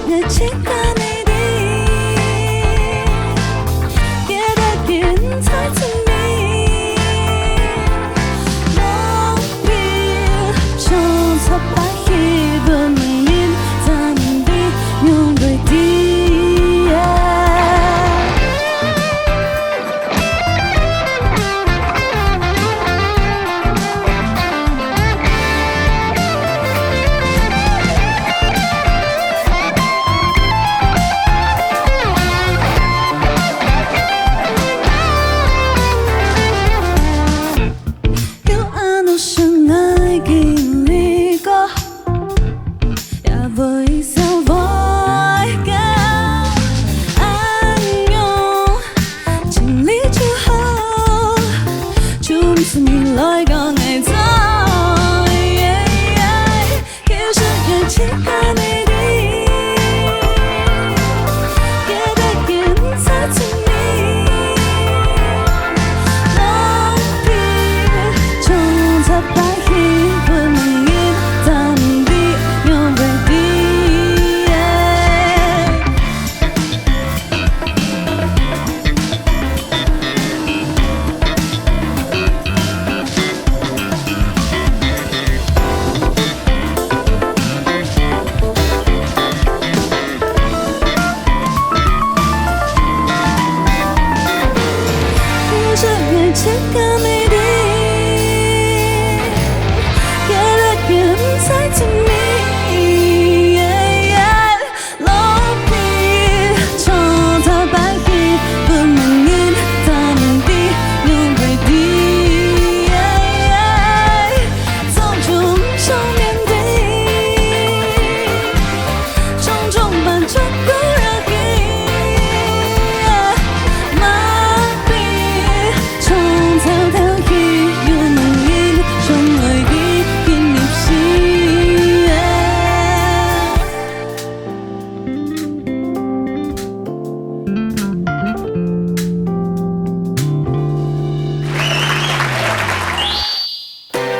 个情感美丽，给的云彩之谜。梦里冲着白云，不能隐藏的永远的夜。 有恁多深愛經歷過，也會笑會哭。恁樣盡力就好，就毋使你來講愛走。其實愛情還美麗，也得現在證明。夢裡衝着白雲，不能隱藏的永遠的夜。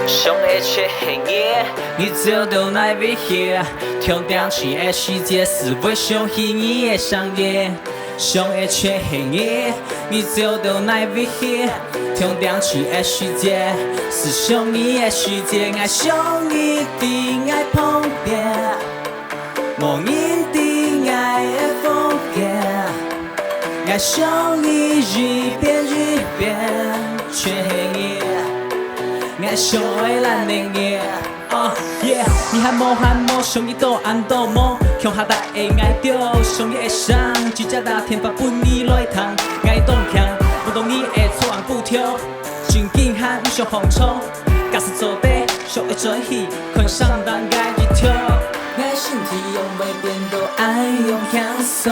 想愛就係你，你走到哪位去？天頂天个世界，只會想起你个聲音。想愛就係你，你走到哪位去？天頂天个世界，只想你个世界，𠊎想你在𠊎旁邊。 無人知𠊎个風景，𠊎想你一遍一遍，就係你，𠊎想愛攬等你。Oh yeah，你還無還無，想你到暗到晡，共下逐个𠊎兜，想你个聲，直接打電話分你來聽，𠊎當強，無當你个錯暗晡頭。 真緊還毋想放縱，假使做得，想愛轉去，看上當个日頭。𠊎身體仰會變到恁樣輕鬆，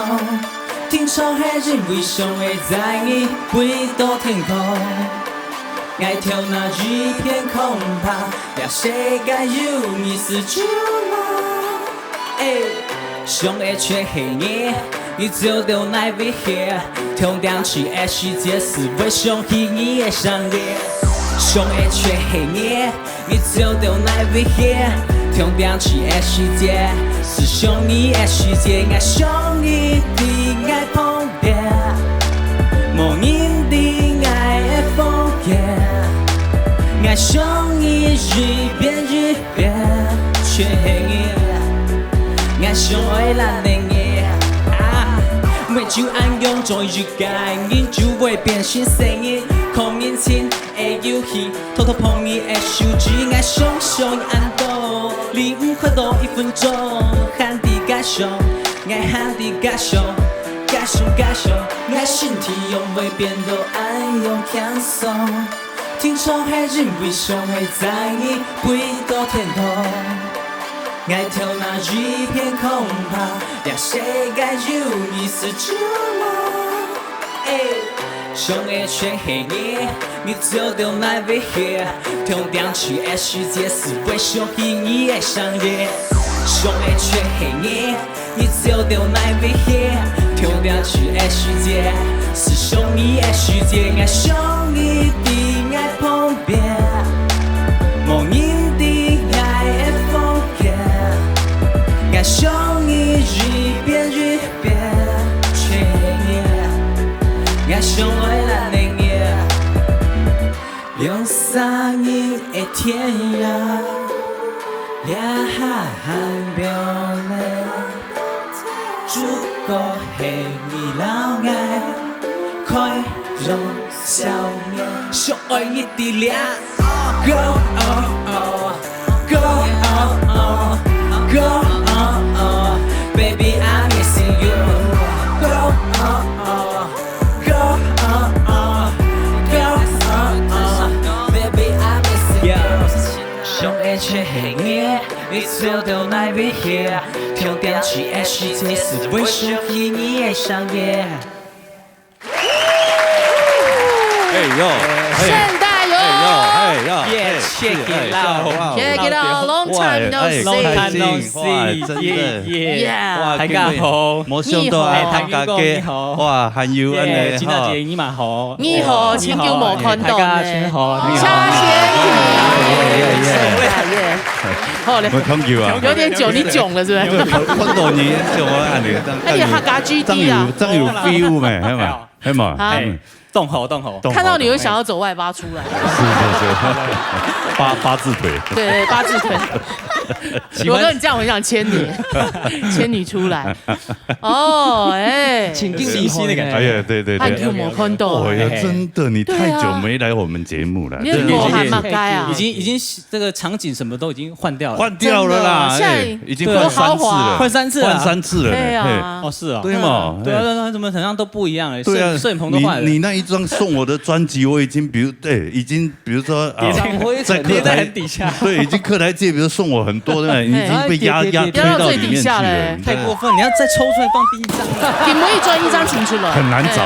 定著係因為想愛載你飛到天空。𠊎頭那一片空白，這世界有你是絕望。 欸，想愛就係你，你走到哪位去？天頂天个世界，只會想起你个聲音。想愛就係你，你走到哪位去？天頂天个世界，只想你个世界，𠊎想你在𠊎旁邊。無人知𠊎个風景，𠊎想你一遍一 遍，就係你，𠊎想愛攬等你。啊，毋係就恁樣，總有一個人就會變成生日，看人情个遊戲，偷偷碰你个手指，𠊎想想你恁多，你毋快到一分鐘，還在該想，𠊎還在該想，該想該想，𠊎身體仰會變到恁樣輕鬆。 定著係因為想愛載你飛到天堂。𠊎頭那一片空白，這世界有你是絕望。欸，想愛就係你，你走到哪位去？天頂天个世界，只會想起你个聲音。想愛就係你， 你走到哪位去？天頂天个世界，只想你个世界，𠊎想你在𠊎旁邊。無人知𠊎个風景，𠊎想你一遍天涯，两行流泪，如果系你留爱，快乐笑面，想爱你的脸。Go oh oh, go oh oh, go oh oh, baby I'm missing you. Go oh oh, go oh oh, go oh oh, baby I'm missing you. 想爱全系你，你走到哪位去？重点是爱是这是为什么你爱上夜？哎呦，现代哟，哎呦，哎呦，耶哎，check it 哎 out 哇 Check it out, long time no 哎 see. Long time no see，哇 see，真的。耶耶，哇大家好，没想到啊，你好大家你好你好哇，还有安耶，尼金大姐哈。你蛮好，你好，你好真久无看到大家呢真好，你谢好，谢你，谢谢。好嘞，我 thank you 啊。有点久，你囧了是不是？看到你像我安尼，哎你客家G D啊真有真有feel咩，系嘛，系嘛。啊嗯动好动好，懂看到你就想要走外八出来。是是是，八八字腿。对对，八字腿。喜欢我跟你这样，我很想牵你，牵你出来。哦，哎，清新的感觉。哎呀，对对对。太久没看到了。哦呀，真的，你太久对啊没来我们节目了。你真的的狗还蛮该啊已。经已经这个场景什么都已经换掉了，换掉了啦，真的现在哎已经对换三次了，多豪华换三次了呢。对啊嘿哦是啊，对嘛，对啊对啊，怎么好像都不一样了？对啊，摄摄影棚都换了，你你那一张送我的专辑，我已经比如对，已经比如说啊，跌在在客跌在台很底下。对，已经客台界，比如送我很多的，已经被压哎跌跌跌压推到里面去跌到最底下了嘞。太过分！你要再抽出来放第一张。你们一专一张请出来，很难找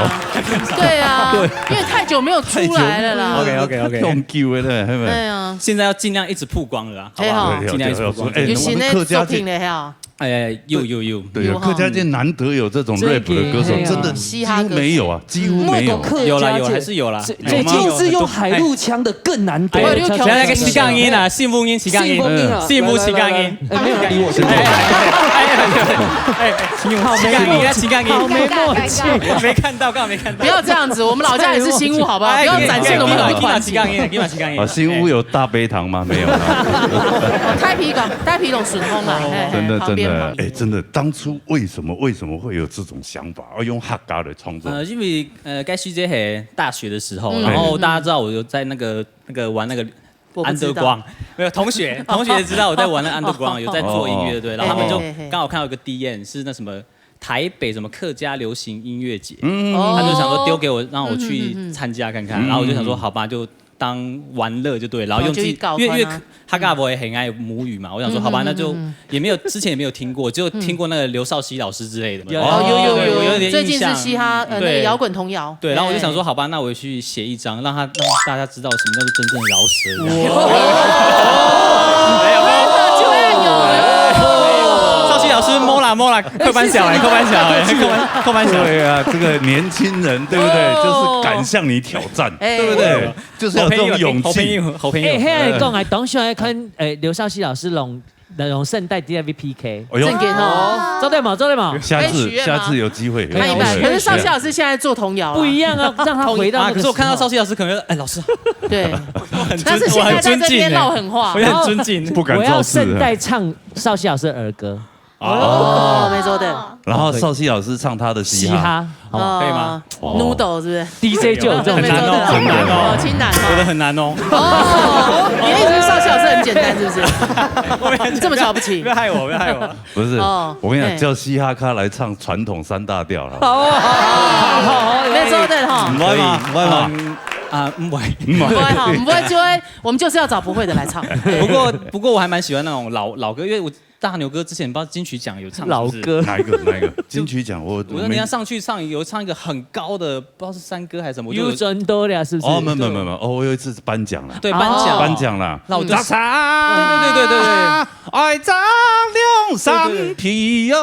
哎呀对啊，因为太久没有出来了啦。 OK OK OK，用久了，是不是？哎呀，现在要尽量一直曝光了啦，好不好？嘿尽量一直曝光。哎，有新的我们客家界作品了哈。哎，有有有，对，有哈客家界难得有这种最 rap 的歌手，近真的几乎没有啊，几乎没有。有啦有还是有啦，最近是用海陆腔的更难得。哎呦来来个起降音啦，幸福音起降音，幸福音啊，幸福起降音。哎，没有人理我。哎哎哎哎，起降音，起降音，好没默契。我没看到，刚好没看到。不要这样子，我们老家也是新屋，好不好？不要展现我们很团结。起降音，起降音啊，新屋有大悲堂吗？没有啊。开皮港，开皮港顺风啦，嘿嘿真的真的旁边旁，边哎，真的，当初为什么为什么会有这种想法，要用客家来创作？呃，因为呃，该时节还大学的时候，嗯然后大家知道我有在那个那个玩那个我不知道安德光，没有同学，同学知道我在玩那安德光，有在做音乐，对，然后他们就嘿嘿嘿刚好看到一个 D M 是那什么台北什么客家流行音乐节，嗯，哦他就想说丢给我，让我嗯嗯去嗯嗯参加看看，嗯然后我就想说好吧，就当玩乐就对，然后用自己然后就去搞团啊因为因为客家我也很爱母语嘛，我想说好吧，嗯嗯那就嗯嗯也没有之前也没有听过，就听过那个刘少熙老师之类的嘛。有哦，有有有有，有点印象最近是嘻哈呃那个对摇滚童谣，对，然后我就哎想说，好吧，那我也去写一张，让他让大家知道什么叫做真正饶舌。这样。就会有少熙老师，摸啦摸啦，扣扳小哎，扣扳小哎，扣扳扣扳小。对啊，这个年轻人，对不对？哦就是敢向你挑战，哎对不对？就是要有这种勇气。好朋友，好朋友。哎，嘿，讲哎，当时还看哎刘少熙老师用用圣代 D I V P K，哎呦，正经哦，做得嘛，做得嘛。下次可以许愿吗下次有机会，看一半。有机会可是少熙老师现在做童谣啊，不一样啊，让他回到啊，那个可是我看到时候少熙老师可能，哎，老师，对，我很但是现在在这边闹很话我，也很尊敬。不敢我要造次了。圣代唱少熙老师的儿歌。哦，没错的，然后少熙老师唱他的嘻哈，嘻哈，好不好？可以吗哦？Noodle 是不是？ D J 就有这种很难哦，感觉。很难哦。哦，挺难哦。我的很难哦。哦，你的意思是少熙老师很简单，是不是？这么瞧不起不？要害我，不要害我。不是哦，我跟你讲，哎叫嘻哈咖来唱传统三大调了。好啊，好啊，好啊，没错的哈。不会吗？不会吗？嗯啊，不会。不会哈，不会就会，我们就是要找不会的来唱。不过不过我还蛮喜欢那种老老歌，因为我大牛哥之前不知道金曲奖有唱老歌哪一个？哪一个？金曲奖我我说你要上去唱，有唱一个很高的，不知道是山歌还是什么，我就有又真多了，是不是？哦，没有没有没有没有，哦，我有一次是颁奖啦，对颁奖颁奖啦，那我就大家对对对对对对，爱张良三皮哟，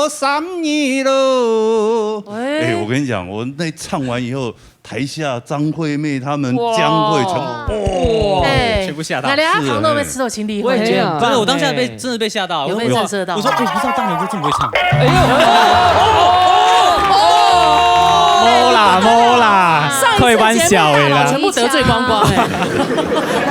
三二喽。哎，我跟你讲，我那唱完以后，台下张惠妹他们、江蕙全部，哎，全部吓到那连阿唐都被吃到心里我也觉得很棒真的，我当下被哎真的被吓到，有我被震慑到我说，哎，不知道大牛哥这么会唱。哎呦，哦啦，啊，無啦，開玩笑的啦。全部得罪光光哎。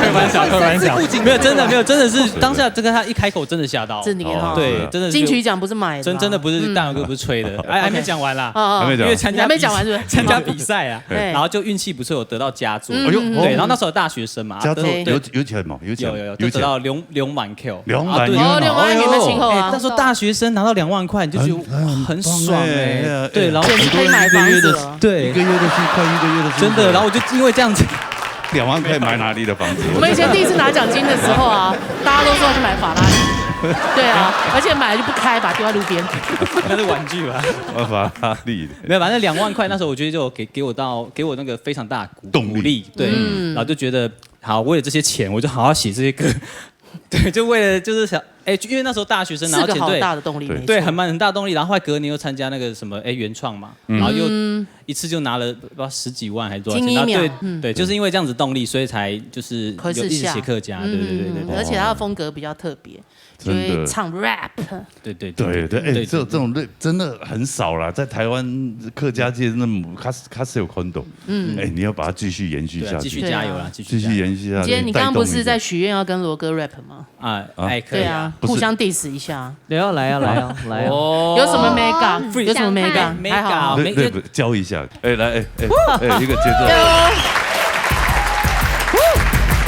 開玩笑，開玩笑。没有，真的没有，真的是当下这个他一开口真的吓到。真的哈。对，真的是金曲奖不是买的啊。真，真的不是，大勇哥不是吹的。哎，还没讲完啦。啊，啊。还没讲完。因为参加比-你还没讲完是不是？参加比赛啊，对。然后就运气不错，有得到佳作。嗯，哎呦，嗯，嗯。对，然后那时候大学生嘛，佳作，对。有，有钱吗？有钱。有，有，有，就得到两，两万块。两万块。啊，对。哦，两万块的情况啊。哎，那时候大学生拿到两万块，你就觉得很，很爽哎。很棒哎，对啊，对，然后简直可以买房子了。对。一个月的薪，快一个月的薪水。真的，然后我就因为这样子，两万块买哪里的房子？我们以前第一次拿奖金的时候啊，大家都说要去买法拉利。对啊，而且买了就不开，把它丢在路边。那是玩具吧？呃，法拉利的。没有，反正两万块那时候我觉得就给，给我到，给我那个非常大的鼓-动力。鼓励，对，嗯。然后就觉得，好，为了这些钱，我就好好写这些歌。对，就为了就是想，哎，因为那时候大学生拿到钱，是个好大的动力，对。没错。对，很蛮，很大动力。然后后来隔年又参加那个什么，哎，原创嘛，嗯。然后又嗯。一次就拿了不知道十几万还是多少钱。金一秒，然后对，嗯。对，就是因为这样子动力，所以才就是有一直写客家，可以试下。对，对，对，对，对。嗯，而且他的风格比较特别，就会唱rap。真的。对，对，对，对，对，哎，对，对，这，这种类真的很少啦，在台湾客家界那么，他是，他是有看到。嗯。哎，你要把它继续延续下去。对啊，继续加油啦，对啊。继续加油。继续延续下去，今天你刚刚不是在许愿要跟罗哥rap吗？啊，啊。哎，可以啊。对啊，不是。互相 diss 一下。来啊，来啊，来啊，来啊。哦。有什么美感？有什么美感？美感，还好啊。对，对，不，教一下。哎，来，哎，哎，哎，一个节奏。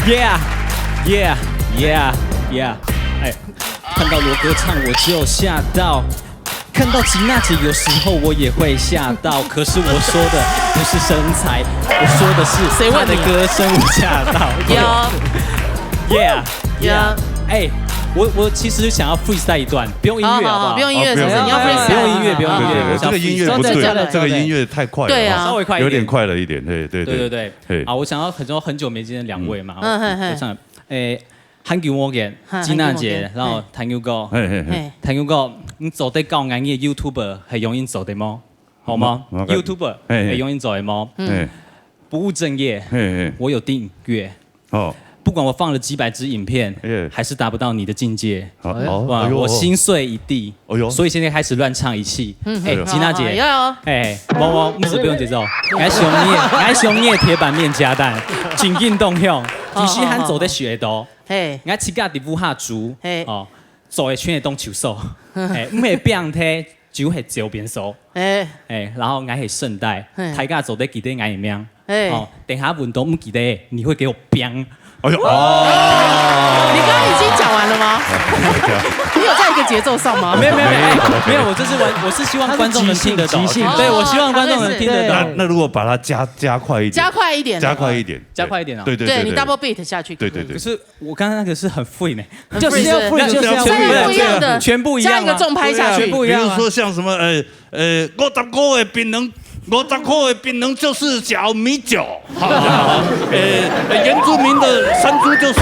Yeah，yeah，yeah，yeah。哎，看到罗哥唱我就吓到，看到吉娜姐有时候我也会吓到，可是我说的不是身材，我说的是她的歌声，我吓到。谁问你？有。Yeah，yeah。Yeah。哎，我，我其实想要 freestyle 一段，不用音乐好不好？好，好，不用音乐，哦，不用。是不是？你要 freestyle。不用音乐，不用音乐，好，好，好。我想 freestyle。这个音乐不对，这个音乐太快了。对啊。稍微快一点。有点快了一点，对，对，对。对，对，对。嘿。啊，我想要很久，很久没见两位嘛，嗯，嘿，嘿。我想，哎，韩国语言，哈，吉娜姐，韩国语言，然后，嘿。韩国歌。嘿，嘿，嘿。嘿。韩国歌，你做得教𠊎个YouTuber，係用音做得無？好嗎？嗯，嗯，YouTuber，嘿，嘿。係用音做得無？嗯。嘿。不务正业，嘿，嘿。我有订阅。哦。不管我放了几百支影片，耶。还是达不到你的境界。哦，哦，哇，哎呦。我心碎一地，哎呦。所以现在开始乱唱一气。嗯。哎，哎呦。吉娜姐，哎呦。哎，我，我，不是，不用节奏。来熊夜，来熊夜铁板面加蛋，紧紧动用，其实还做得学的哦。嘿。我自家在屋下煮，嘿。哦，做个全个当手手，哎，毋係变态， 就係周边手。哎。哎，然後𠊎係聖代，嘿。大家做得記得𠊎个名。哎。哦，等下運動毋記得，你會給我biang。哎呦，哦。你剛剛已經講完了嗎？你有在一個節奏上嗎？沒有，沒有，沒有，哎，沒有，我這是玩，我是希望觀眾能聽得懂。他是即興，即興。對，我希望觀眾能聽得懂。那，那如果把它加，加快一點。加快一點。加快一點。加快一點哦。對，對，對，對，你double beat下去。對，對，對。可是 我刚刚那个是很free呢。很free，就是要free，是不是？就是要free。全部一样的，全部一样啊。加一个重拍下去。全部一样啊。比如说像什么，呃，呃，五十块的槟榔，五十块的槟榔就是小米酒，哈，呃，呃，原住民的山猪就是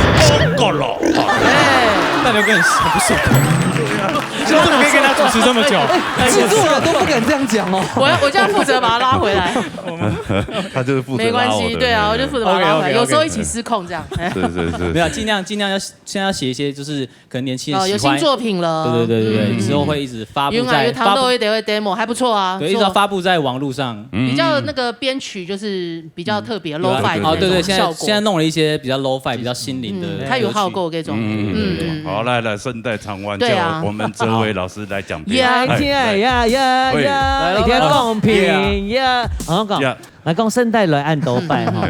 GoGo肉，哈。哎。那刘哥很，很不爽。你怎么可以跟他主持这么久？制作人都不敢这样讲哦。我要，我就要负责把他拉回来。他就是负责拉我的。没关系，对啊，我就负责把他拉回来，OK，OK，OK。有时候一起失控这样。哎。是，是，是，没有，是。尽量，尽量要 现在要写一些就是可能年轻人喜欢，哦，有新作品了。对，对，对，对，对，嗯。之后会一直发布在，因为有糖豆一定会 demo，还不错啊，对，一直要发布在网络上。不错。比较那个编曲就是比较特别，嗯。Lo-fi 的那种效果。哦，对，对，现在，现在弄了一些比较 lo-fi、比较心灵的歌曲。嗯，他有好过这种。嗯，嗯，嗯，嗯。好，来，来，圣代唱完，对啊。叫我们这位老师来讲评。呀，哎，来。呀，呀，呀，喂。来，一定要公平呀。好讲，呀。来讲圣代来恁多摆吼，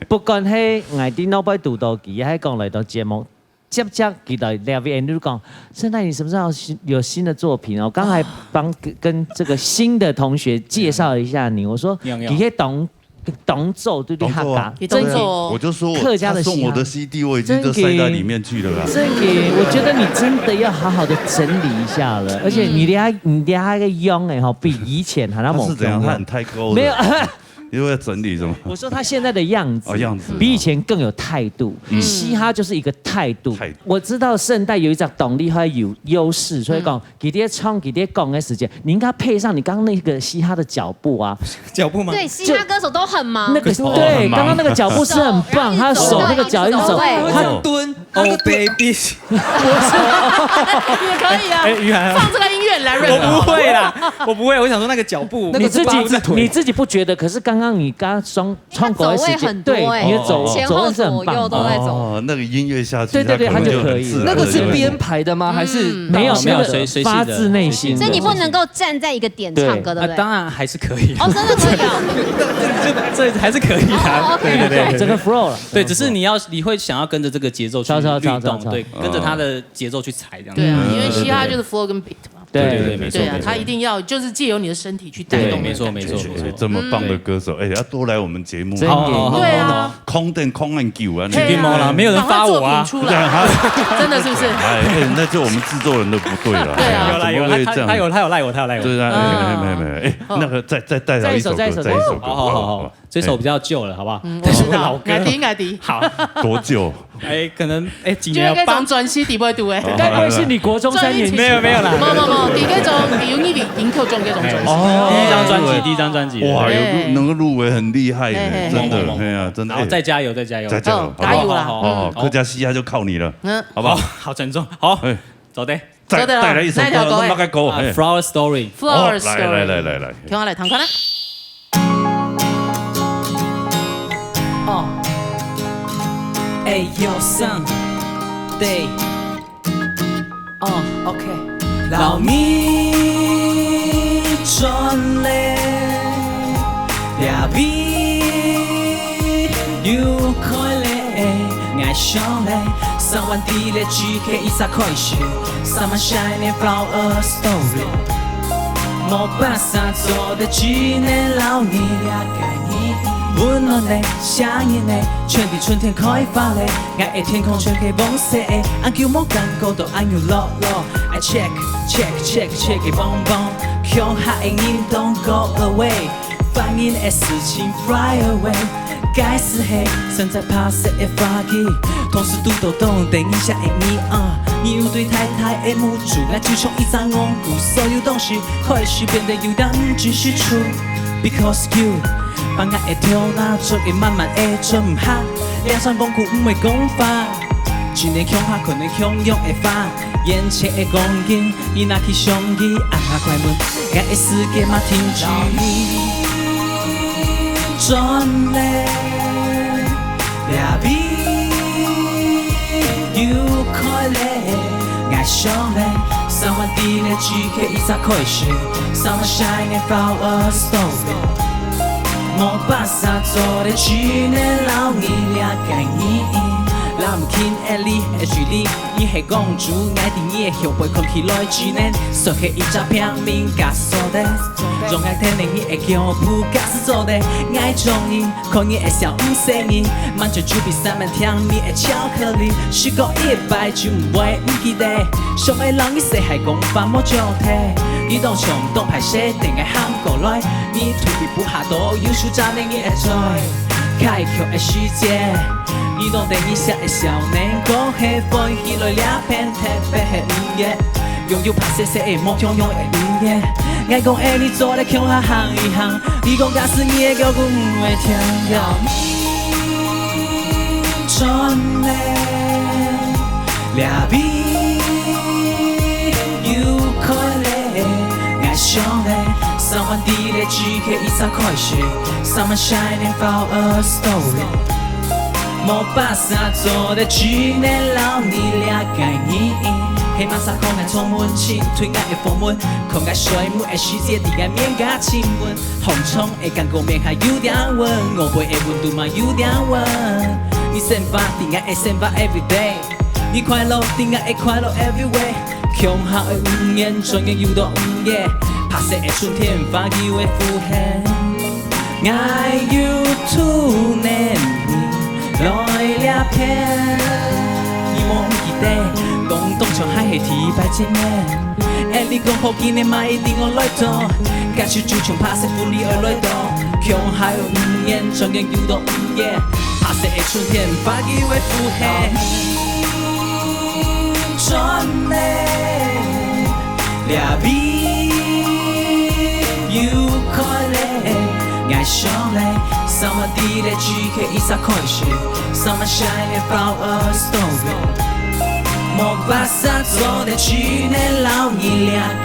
不管係外地哪摆堵到佢，还讲来到节目， 接接佢來留言，就講，圣代你什麼時候有新，有新的作品哦？剛才帮，跟，跟这个新的同学介绍一下你，我说，有，有。你可以懂，懂做，对不对？懂做啊。客家，你懂做。我就说我，客家的嘻哈。他送我的CD，我已经都塞在里面去了啦。真的，我觉得你真的要好好的整理一下了，而且你连，你连那个用哎吼，比以前还要猛用。他是怎样？他很太高的。没有。 因为要整理什么？我说他现在的样子，哦，样子，比以前更有态度。嗯。嘻哈就是一个态度。态度。我知道圣代有一只动力，还有优势，所以讲，嗯。佢在唱，佢在讲的时间，你应该配上你刚刚那个嘻哈的脚步啊。脚步吗？对，嘻哈歌手都很忙。那个，手很忙。对，刚刚那个脚步是很棒，手，他手那个脚一直走，然后一直走，对。他这样蹲，他这样蹲。哦，baby。也可以啊，哎，于涵啊。放这个音乐，来 rap 我不会啦，我不会。我想说那个脚步，那个是你自己，八字腿。你自己不觉得？可是刚刚你刚刚双，应该走位很多欸，对，你的走，前后左右都在走。走位是很棒。哦，那个音乐下去，对，对，对，它可能就很自然。它就可以了。那个是编排的吗？还是嗯。没有，没有，那个随，随性的，发自内心的。所以你不能够站在一个点唱歌，对不对？啊，当然还是可以。哦，真的可以哦。这，这，这还是可以啊。哦，OK，对，对，对，OK。整个 flow 了。对，只是你要，你会想要跟着这个节奏去律动，敲，敲，敲，敲，敲。对，跟着它的节奏去踩这样子。对啊，嗯。因为嘻哈就是 flow 跟 beat 嘛。对，对，对，没错，对啊，没错。它一定要就是借由你的身体去带动那个感觉。对，没错，没错，没错。哎，这么棒的歌手，嗯。哎，要多来我们节目。真的。好，好，好，对啊。好，好。空等空很久啊，嘿啊，绝对没有啦，没有人发我啊。赶快作品出来。对啊，他真的是不是？哎，哎，那就我们制作人的不对了。对啊。哎呀，有啦，有啦，怎么会这样？他，他有，他有赖我，他有赖我。对啊，哎，哦。没有，没有，没有，哎，哦。那个再，再带来一首歌，再一首，再一首歌。再一首歌。好，好，好，好。好，好。 这首比较旧了，好不好？嗯，这是个老歌。我知道。我知。好。多久？哎，可能，哎，几年了，就那个八，张专辑底背读哎。该不会是你国中三年级吧？没有，没有啦。不，不，不，你那种，你有，你比林克中那种专辑。哦。第一张专辑，第一张专辑。哇，有入，哎。能够入围很厉害呢，哎，哎，哎。真的，猛，猛，猛。哎呀，真的，然后再加油，再加油。再加油，哦，好不好？加油啦。哦，嗯。客家嘻哈就靠你了，嗯。好不好？好，好沉重。好，哎。走的。 再，走的啦，带来一首歌，哪一条歌？那么个歌，啊，嘿。Flower Story。Flower Story。哦，来，来，来，来，来。听我来听看啦。哦。哎，yo，son，对。哦，OK。老你转来，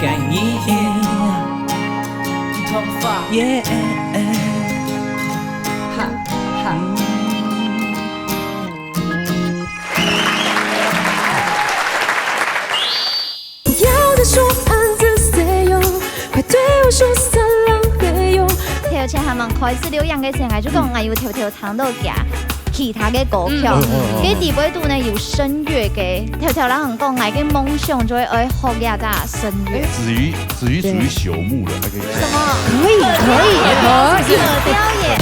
感谢。 Top five。 Yeah。 哈哈。 不要再说俺这谁哟，快对我说撒浪嘿哟。頭前還吂開始錄影个時，𠊎就講𠊎有偷偷聽到佢其他个歌曲。嗯。嗯，嗯，嗯。該底背肚呢有聲樂个，偷偷摎你講，𠊎个夢想就係愛學這隻聲樂。子瑜，子瑜屬於朽木了，還可以。什麼？可以，可以，可以。表演。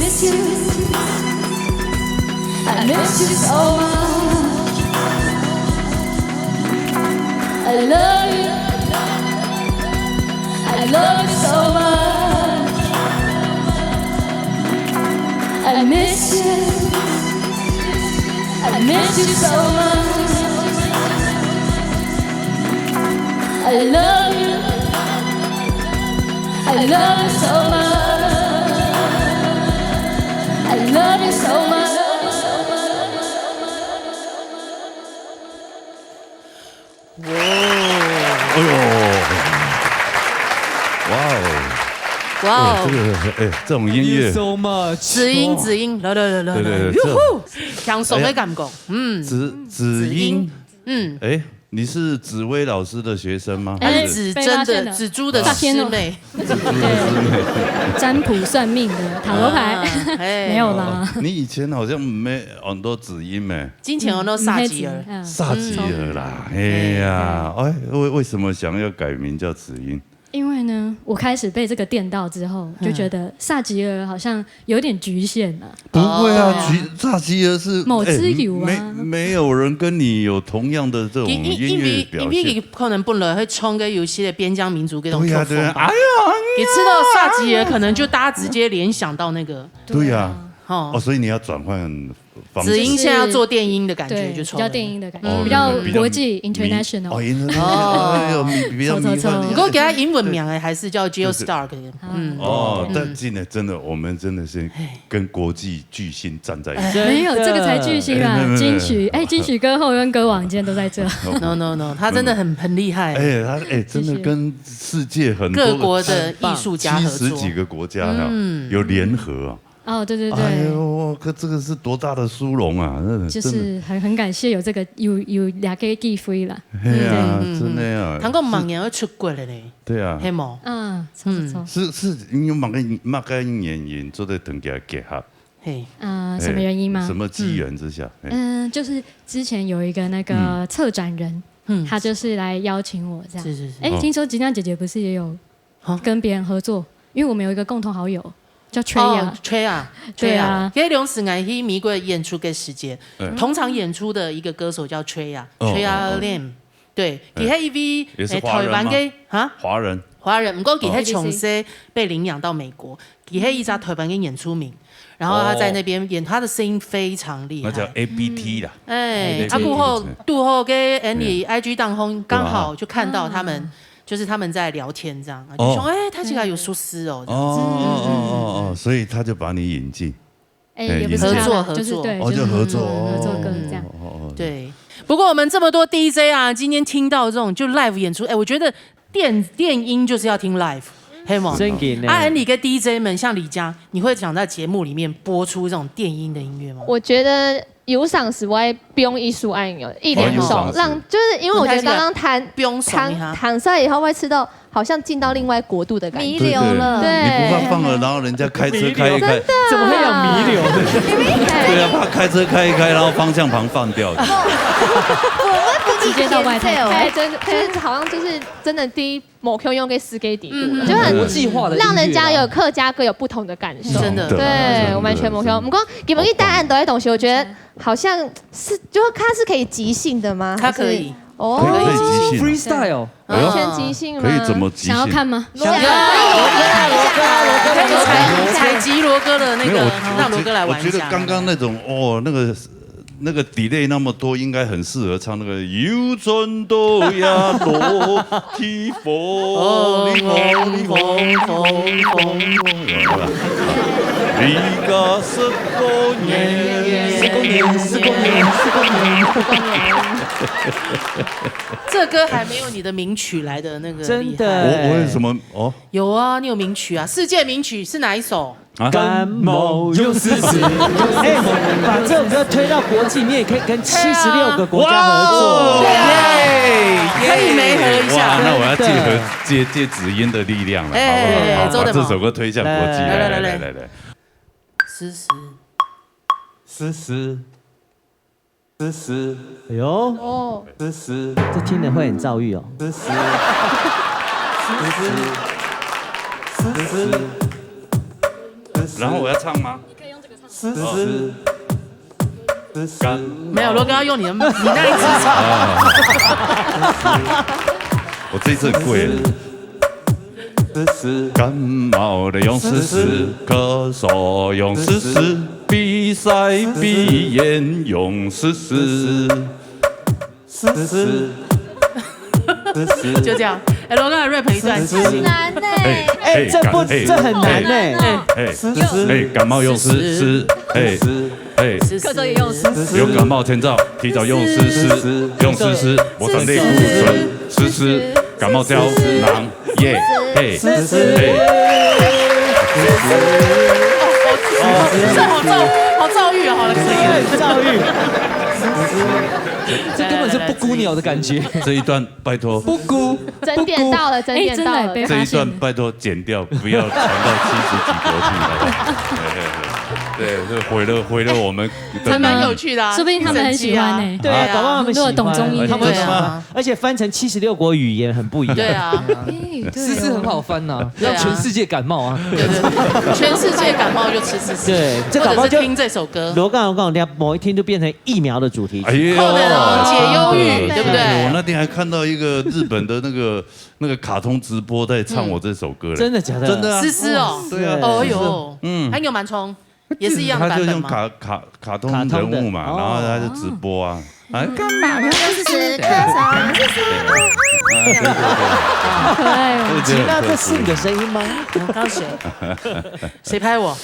miss you. I miss you so much. I love you. I love you so much. I miss you. I miss you so much. I love you. I love you so much. I love you so much. 哎呦，哇哦！哇哦这，个哎，这种音乐， so much。子音子音，来来来来来，对对对哟呼，享受的感觉，嗯，子子音，嗯，哎，你是紫薇老师的学生吗？她还是是子珍的子珠的师妹，子珠的师妹？占卜算命的塔罗牌，哎没有啦。你以前好像没很多子音没？金钱很多煞吉儿，嗯煞吉儿啦，哎呀，哎，为为什么想要改名叫子音？因为呢，我开始被这个电到之后，就觉得煞吉儿好像有点局限啊。不会啊，哦吉煞吉儿是某之有啊哎没没有人跟你有同样的这种因因音乐因为因为表现。可能本来会唱个游戏的边疆民族这种曲风吧，对呀对呀，哎呀，你知道煞吉儿可能就大家直接联想到那个，对呀，哦哦，，所以你要转换方子式。音现在要做电音的感觉对，就出来了。比较电音的感觉，哦比较比国际迷 international。哦，international，哎呦，迷比较迷幻一点。错错错不过给他英文名哎，还是叫 Geostar 的，嗯，哦，但真的真的，我们真的是跟国际巨星站在一起。没有，这个才巨星啊！哎没有没有金曲，哎，金曲歌后跟歌王今天都在这。 no no no，他真的很很厉害。哎，他哎，真的跟世界很多各国的艺术家合作七十几个国家哈，有联合啊。哦，对对哎对，呦，可这个是多大的殊荣啊！真的，就真的，是很很感谢有这个有有两个机会啦。哎呀，嗯真的呀。韩国明年要出国了嘞，对啊，黑毛，嗯，错错错。是是，你有哪个哪个原因做得同佢结合？嘿，啊，什么原因吗？什么机缘之下？哎嗯，就是之前有一个那个策展人，嗯他就是来邀请我这样。是是是哎，哦听说吉娜姐姐不是也有啊跟别人合作？因为我们有一个共同好友叫 Treya，哦，Treya，对啊，Treya，因为两次我去美国演出的时间嗯，同场演出的一个歌手叫 Treya，哦 Treya 哦哦 Lim，对，佢係一位也是哎华人吗台湾的哈，华人华人，不过佢哦係从小被领养到美国，佢係一个台湾的原住民，然后他在那边演，他的声音非常厉害。那叫 A B T 啦。哎， A B T 啊，过后对杜后跟 Annie I G 当中刚好对啊就看到他们，就是他们在聊天这样，就哦说哎，他竟然有说诗哦，这哦样子。哦哦哦哦，所以他就把你引进。哎，哎也不是合作他啦，合作就是对，哦，就合作是嗯合作歌哦这样。哦哦哦，对，不过我们这么多 D J 啊，今天听到这种就 live 演出，哎，我觉得电电音就是要听 live，黑吗？真的呢。啊，你跟 D J 们，像李佳，你会想在节目里面播出这种电音的音乐吗？我觉得有赏识我会不用艺术爱有一两首，哦有赏识让就是因为我觉得刚刚弹不用爽一下弹弹出来以后会吃到好像进到另外国度的感觉。迷流了。对你不怕放了，然后人家开车开一开，怎么会有迷流呢？对啊，怕开车开一开，然后方向盘放掉。直接到外太空。哎，真的，就是好像就是真的第一某 Q 用个四 K 底部，嗯就很国际化的音乐啦让人家有客家歌有不同的感受。真的对，我完全没有。我们讲给你答案的东西，我觉得好像是，就它是可以即兴的吗？它可以还是哦，可以即兴啊。 freestyle，哎呦完全即兴吗？可以怎么即兴？想要看吗？采采集罗哥的那个没有，我，让罗哥来玩一下。我觉得刚刚那种哦，那个那个 delay 那么多，应该很适合唱那个有转到呀落地方。哦，你好，你好，你好，你好。有啦。你个十多年，十多年，十多年，十多年。这歌还没有你的名曲来的那个厉害。真的我我为什么哦？有啊，你有名曲啊，世界名曲是哪一首？啊感冒又是死。哎，把这首歌推到国际，你也可以跟七十六个国家合作。耶，可以媒合一下哇，那我要借真的合借借子音的力量了，哎好不好？周董把这首歌推向国际，来来来来来来来来。思思，思思，思思，哎呦，哦，思思，这听了会很躁郁哦。思思，思思，思思，思思。然后我要唱吗？你可以用这个唱。思思，思思。没有，罗哥要用你的，你那一只唱。我这一次很贵了。思思。感冒的用思思，咳嗽用思思，鼻塞鼻炎用思思。思思。思思。就这样。哎，罗哥来 rap 一段。很难呢。哎，这不，这很难呢。哎，思思。哎，感冒用思思。哎，哎，咳嗽也用思思。有感冒前兆，提早用思思，用思思，我的类固醇，思思，感冒胶囊，耶，嘿，思思。这好躁，好躁郁啊，好了，可以了。躁郁。这根本是布谷鸟的感觉。这一段拜托。布谷。整点到了，整点到了。哎真的被这一段拜托剪掉，不要传到七十几国去，好不好？对对对，对，这毁了毁了我们的还蛮有趣的啊。说不定他们很喜欢呢。对啊，搞不好他们喜欢。如果懂中医的他们喜对啊欢，而且翻成七十六国语言很不一样。对啊，哎，对哦思思很好翻呐，对啊让全世界感冒啊。对对对，全世界感冒就吃思思，对，这搞不好就或者是听这首歌。罗刚刚讲，等下某一天就变成疫苗的主题曲。哎呦，可能哦，解忧郁，对不我对？那天还看到一个日本的那个那个卡通直播在唱我这首歌嘞，真的假的？真的啊，思思哦，对啊，哦哟，嗯还有蛮冲，也是一样的他就用版本吗？卡卡卡通卡通的人物嘛，哦然后他就直播啊，哎，干嘛？就是咳嗽，就是可爱哦。我觉得很特殊吉娜，这是你的声音吗？我刚谁？谁拍我？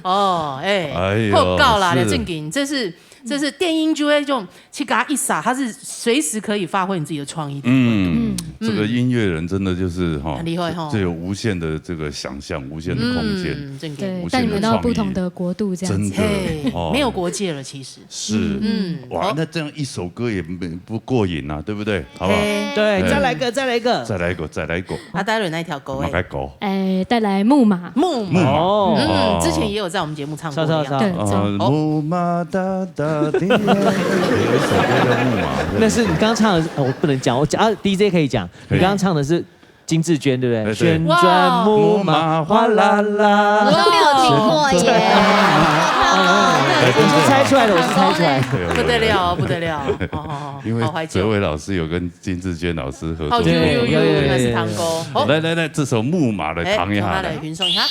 哦，哎，哎呦够告啦，是梁正经，这是这是电音就会用气嘎一撒，它是随时可以发挥你自己的创意的。嗯，这个音乐人真的就是哈，很厉害哈这有无限的这个想象，无限的空间，嗯，正经。对，无带你们到限的创意不同的国度这样子。真的嘿，哦没有国界了，其实。是嗯，哇，那这样一首歌也没不过瘾啊，对不对？好不好？哎对，哎再来一个，再来一个。再来一个，再来一个，阿呆伦那一条歌哎，马该狗，哎，带来木马，木木马嗯，哦之前也有在我们节目唱过是是一样。对，啊，这样木马哒哒叮，有一首歌叫木马，那是你刚刚唱的是，哦我不能讲，我讲啊，D J 可以讲。可以你刚刚唱的是金智娟，对不对？哎对旋转木马哗啦啦。我都没有听过耶。我是猜出来的，我是猜出来。对不得了，不得了，哦，因为好怀旧。哲伟老师有跟金智娟老师合作过，好久有有有，对原来是堂哥。好，来来来，这首木马来哎，唱一下来让他来。吟诵一下。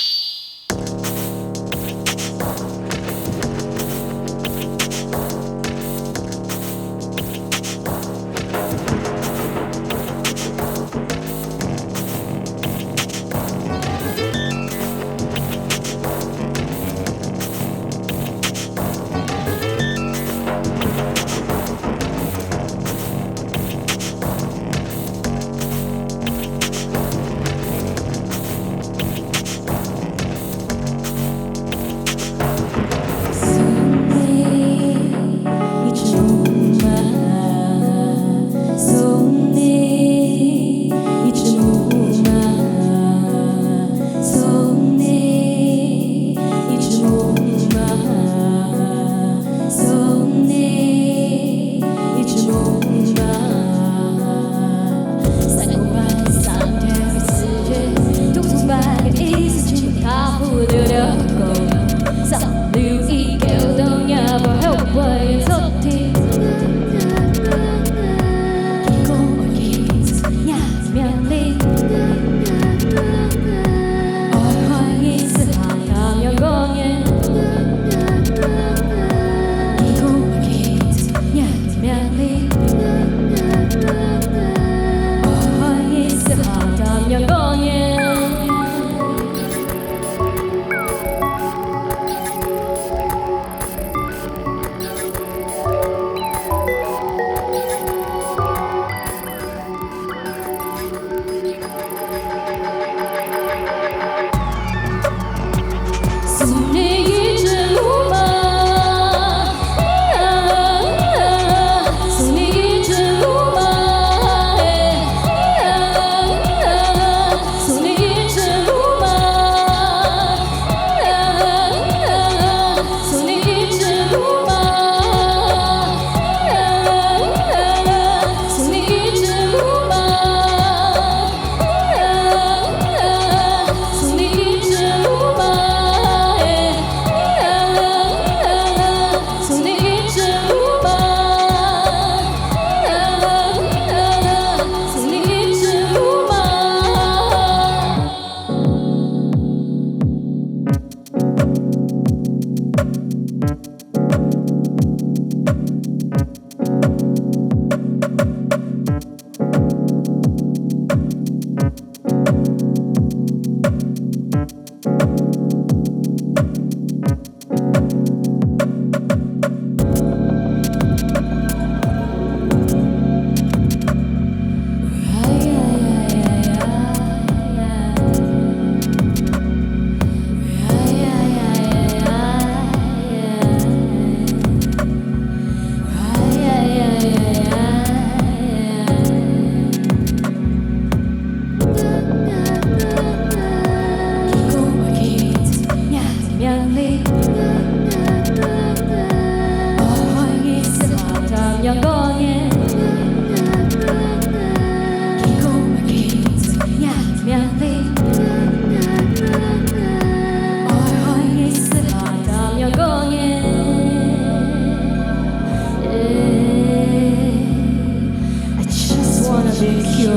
I just wanna be cured.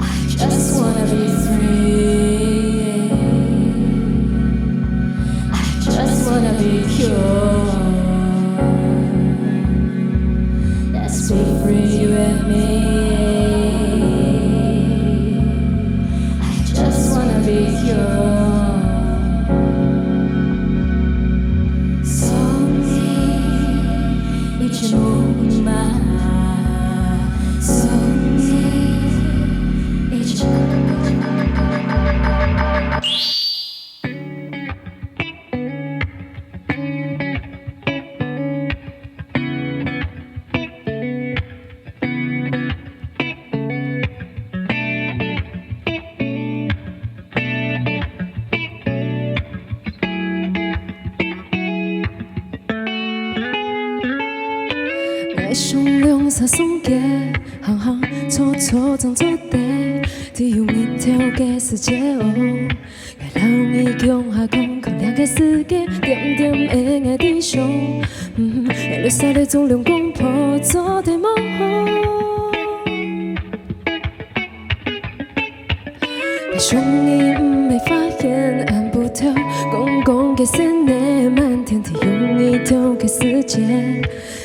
I just wanna be free. I just wanna be cured. Let's be free, you and me. I just wanna be cured. Something 이제 목마. Something 이제 내胸窿사성게 항상 초초장 줬대. 네 humit theo cái sự chế ổ. Ngài lao nghi kiông hà kông không lẽ cái sự kia. Tiêm tiêm ê ngài đi sống. Ngài lướt xa lê trong lòng công phó cho thế mong. Cái sống nghi mày phát hiện ăn bù theo. Công công cái sen nè màn thiên thì dùng nghi theo cái sự chế.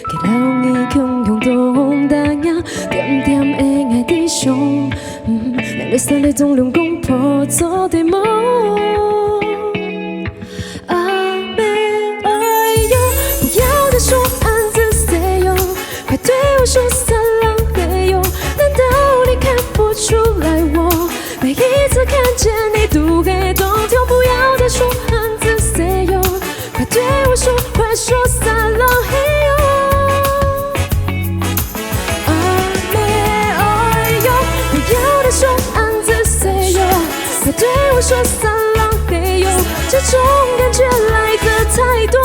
Cái lao nghi kiông dùng tô hông đa nhá. Tiêm tiêm ê ngài đi sống. Ngài lướt xa lê trong lòng công phó cho thế mong. 啊，没爱哟，不要再说暗自谁哟，快对我说撒浪嘿哟，难道你看不出来我每一次看见你都会动跳？不要再说暗自谁哟，快对我说，快说撒浪嘿哟。 啊，没爱哟，不要再说暗自谁哟，快对我说撒浪嘿哟，这种感觉来得太多，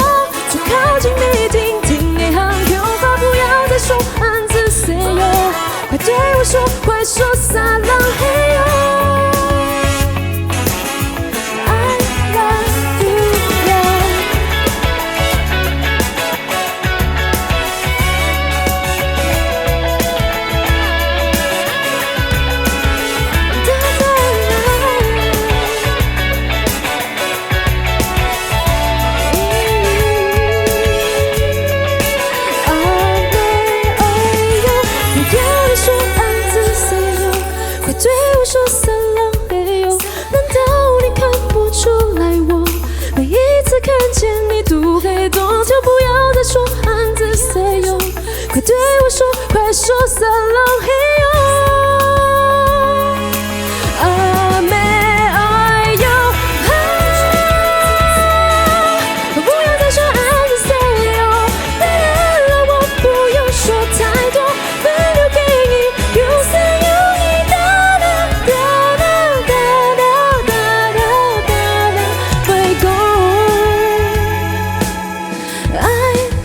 就靠近你听听，哎，好可怕，不要再说暗自谁哟，快对我说，快说撒浪嘿哟。 I love you, yeah. 快对我说撒浪嘿哟，难道你看不出来我每一次看见你都会动跳？不要再说暗自谁哟，快对我说，快说撒浪嘿哟。啊，没爱哟，啊，不要再说暗自谁哟，别人了，我不用说太多。 分流给你，有声有你，哒哒哒哒哒哒哒哒哒，会讲I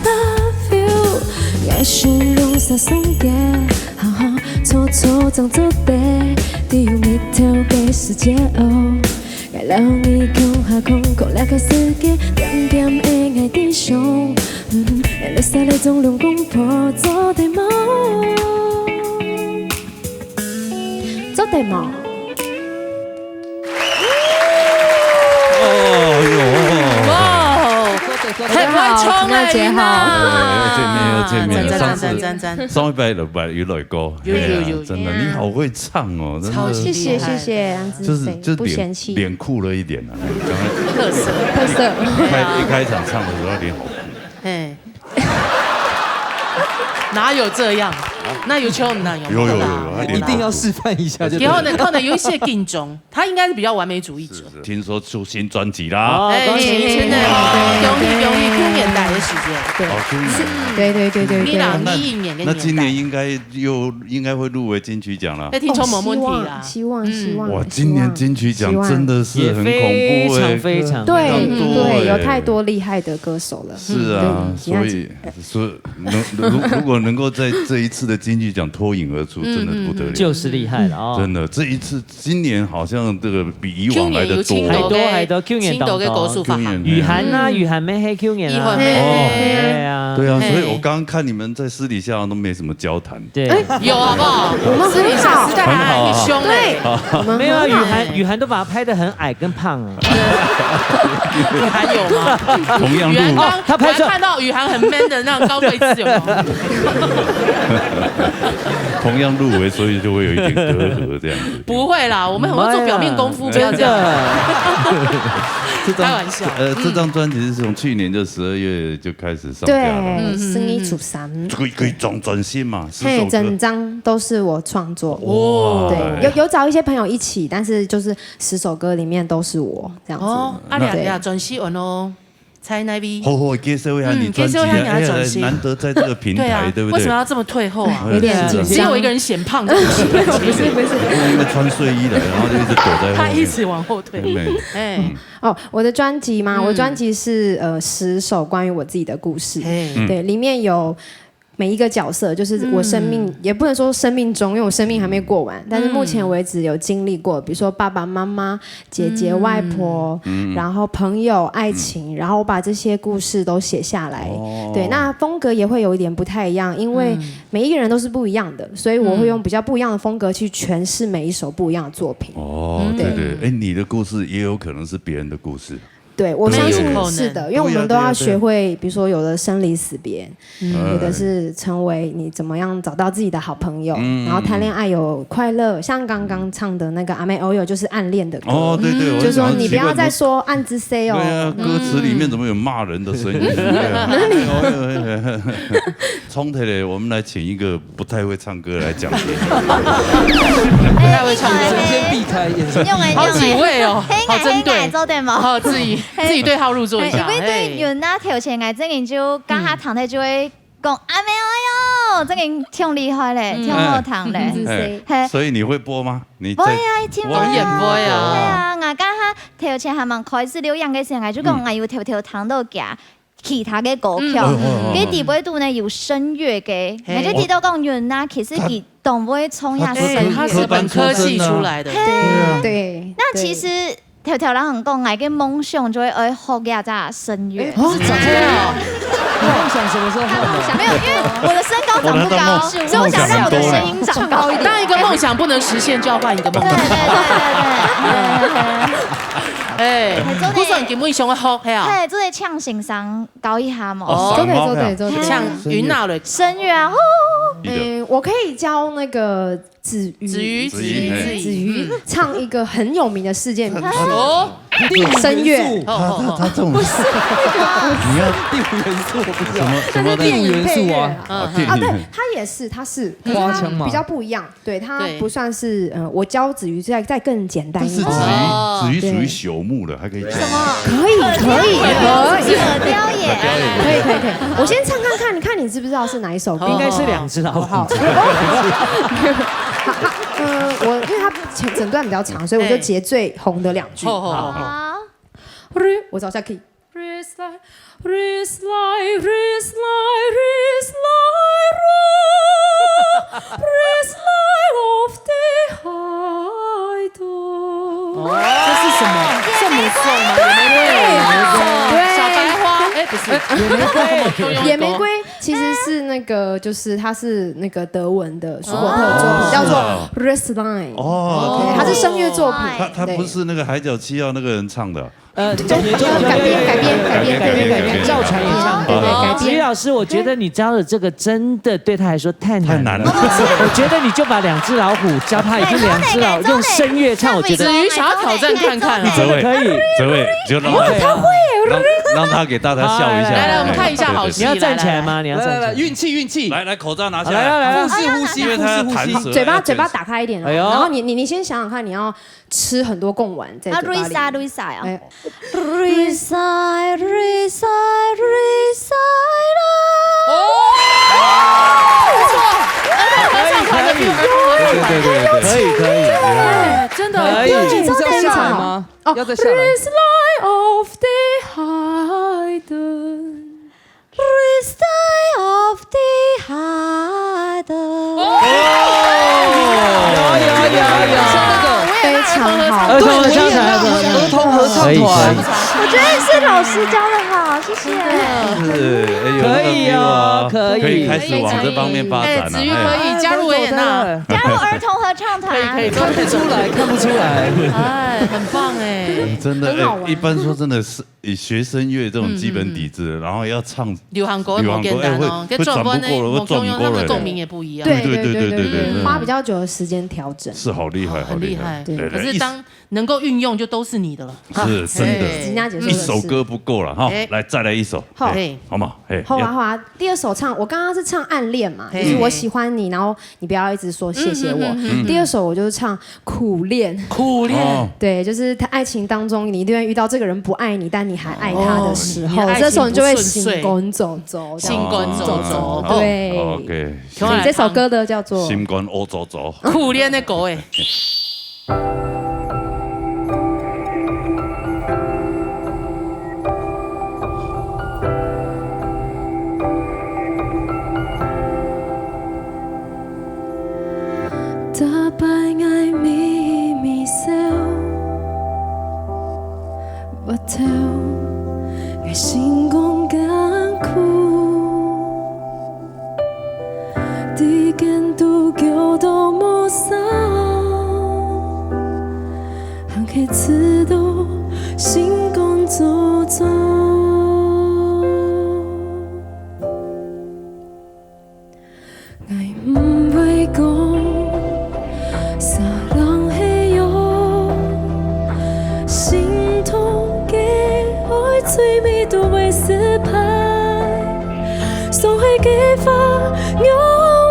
love you。爱形容撒松野，哈哈，错错张作对，只有你跳给世界哦。爱让你空哈空，空了个世界，点点的爱的胸。 嗯，let's start 中龙公婆做的梦。做的梦。哦哟。哇哦，很会唱哎，大家好。丽娜。哎，见面又见面了。赞，赞，上次，赞，赞，赞。上一拜有来，有来过。有，有，哎呀，有，有。真的，你好会唱哦，真的。超级厉害。谢谢，谢谢，杨子飞，就是，就是脸，不嫌弃。脸酷了一点啊，哎，刚刚特色。特色。一开，一开场唱的时候脸好酷。嘿。 哪有这样？那有求你那有有有有有，他練一定要示范一下就对了。然后呢，可能有一些紧张，他应该是比较完美主义者。听说出新专辑啦，哦，哎，恭喜！真的，恭喜恭喜，去年底的时间，对哦，去年。对对对对对。你啦，那你一年跟那今年年应该又应该会入围金曲奖了。代，哎，听说没问题啦。希望希望嗯希望。哇，今年金曲奖真的是很恐怖哎，也非常非常对很多哎对，有太多厉害的歌手了。是啊，嗯所以所以能如如果能够在这一次的金曲奖脱颖而出，真的不得了。就是厉害了哦。真的，这一次今年好像这个比以往来的多。去年有请到还多还多，去年请到个当多歌手发行。去年雨涵啊，雨涵妹黑去年啊，雨涵妹对啊，对啊，所以嘿我刚刚看你们在私底下都没什么交谈。对，有好不好？我们私底下私底下很好。还很凶对哎。，我们没有啊，雨很好。涵雨涵都把他拍的很矮跟胖啊。雨涵有吗？同样入雨涵刚他拍照我还看到雨涵很 man 的那种高贵姿有没有？同样入围，所以就会有一点隔阂这样子。不会啦，我们很会做表面功夫，不要这样。真的。这张开玩笑呃，嗯这张专辑是从去年就十二月就开始上架了。对，生日初三。可以可以总专辑嘛，十嘿，首歌。整张都是我创作。哇对，有有找一些朋友一起，但是就是十首歌里面都是我这样子。哦，啊，两对两专辑完哦，在那边。好好介绍一下你嗯专辑啊，介绍一下你的哎呀专辑难得在这个平对啊台，，对不对？为什么要这么退后啊？有点紧张。只有我一个人显胖，对不起。不是不是。因为穿睡衣的，然后就一直躲在后面。他一直往后退。妹妹哎，哦，我的专辑嘛，嗯我专辑是呃十首关于我自己的故事。嘿，对，里面有每一个角色，就是我生命，嗯也不能说生命中，因为我生命还没过完，但是目前为止有经历过，比如说爸爸妈妈、姐姐、外婆，然后朋友、爱情，然后我把这些故事都写下来。哦对，那风格也会有一点不太一样，因为每一个人都是不一样的，所以我会用比较不一样的风格去诠释每一首不一样的作品。哦，对对，哎，你的故事也有可能是别人的故事。对，我相信是的，蛮有可能因为我们都要学会，比如说有的生离死别，有的是成为你怎么样找到自己的好朋友，然后谈恋爱有快乐，像刚刚唱的那个阿妹 Oyo 就是暗恋的歌。哦，对对，我就说想你不要再奇怪说暗之 say 对啊，哦。歌词里面怎么有骂人的声音？对啊哎呦哎呦哎呦冲突嘞，我们来请一个不太会唱歌来讲。不太会唱歌。先避开，眼神用个好几位哦，好针对做得无？好，自己自己对号入座一下。因为对哎云啊，头前个正经就刚下谈的就会讲阿妹哎哟，正经挺厉害嘞，挺好听嘞。是谁？嘿，所以你会播吗？你在不会啊，一听当然不会啊对啊，我刚下头前还蛮开始留言个时候，我就讲我有偷偷听到佢其他个歌曲，嗯佢底背肚呢有声乐个，嘿我就知道讲云啊，其实佢当会唱下声哎，乐。他是本科系出来的，对，那其实头头人讲，我个梦想就会爱学一下声乐。哦，是这样哦。梦想什么时候换的？没有，因为我的身高长不高，所以我想让我的声音长高一点。当一个梦想不能实现，就要换一个梦对对想。对对对。哎，做得不是你根本想要学，嘿啊，嘿，做得唱先生高一下嘛。哦做得做得做得。像云闹的，声乐啊，呼，你的嗯，我可以教那个子瑜，子瑜，子瑜，子瑜嘿子瑜，子瑜唱一个很有名的世界名曲哦，《声乐》。哦哦他他这种，你要第五元素我不知道。什么什么的第五元素啊，嗯啊，对，他也是，他是，可是他花腔吗比较不一样，对，他对不算是，呃，我教子瑜再再更简单但是子一点。哦瑜子瑜属于朽木了，还可以讲。可以可以可以可表演。可以可以可以，我先唱看看，你看你知不知道是哪一首歌？应该是两只老虎。好，呃，我因为它前整段比较长，所以我就截最红的两句。吼吼吼吼，好，我找一下 key。 这是什么？圣母颂吗？野玫瑰，对小白花，哎，不是，野玫瑰其实是那个，就是它是那个德文的舒伯特的作品，叫做《Röstlein》。哦，对，它是声乐作品。他他不是那个海角七号那个人唱的，呃，改编，改编，改编，改编，改编，改编，赵传演唱，对，对，改编。子瑜老师，我觉得你教的这个真的对他来说太难了。太难了。我觉得你就把两只老虎教他，已经两只老，用声乐唱，我觉得子瑜想要挑战看看啊。你真的可以。哲伟，哲伟，你就让他，让，让他给大家笑一下。好，来，来，我们看一下好戏，你要站起来吗？来，来，来。你要站起来。来，来，来，运气，运气。来，来，口罩拿下来。来，来，来。腹式呼吸，因为他要弹舌。腹式呼吸。嘴巴，嘴巴打开一点哦。哎呦。然后你，你，你先想想看，你要吃很多贡丸在嘴巴里。啊，瑞萨，瑞萨呀。哎。 Risai, risai, risai 啦。哦，不错，儿童合唱团的比我儿童合唱团。对，对，对，对，对。可以，可以。哎，真的，可以。第二句不是要下来吗？哦，要再下来。Risai of the Haiden。 Risai of the Haiden。哦，有，有，有，有。非常好。儿童合唱团，儿童合唱团。可以，可以。我觉得是老师教得好，谢谢。是，哎，有那个feel哦，可以哦，可以。可以开始往这方面发展了，哎，子瑜可以，哎。加入维也纳。哎，不错，真的。加入儿童合唱团。可以，可以，看不出来，看不出来。哎，很棒哎。真的，很好玩。哎，一般说真的是 以学声乐这种基本底子，嗯，嗯，嗯。然后要唱流行歌，流行歌，不简单哦。哎，会，跟转弯呢，会转不过了，会转不过了。我跟你讲，他们的共鸣也不一样。对，对，对，对，对，对，对，对。花比较久的时间调整。是，好厉害，哦，好厉害。很厉害。对。对，对，可是当能够运用，就都是你的了。是，真的。哎。人家解说的是。一首歌不够了哈，哎。来，再来一首。好。哎，好吗？哎，好啊，要。好啊。第二首唱，我刚刚是唱《暗恋》嘛，嘿。就是我喜欢你，然后你不要一直说谢谢我。嗯，嗯，嗯，嗯。第二首我就是唱《苦恋》。苦恋。哦。对，就是他爱情当中，你一定会遇到这个人不爱你，但你还爱他的时候，哦，你，你的爱情不顺遂。这时候你就会心肝做作，心肝做作。哦。对。OK。所以这首歌呢叫做《心肝乌糟糟》。苦恋的歌诶。 逐擺𠊎微微笑，越頭𠊎心肝艱苦。在間肚噭到無聲，還係知道心肝做作。 𠊎毋會講salah係仰，心痛个愛最尾都會失敗。傷害个話，仰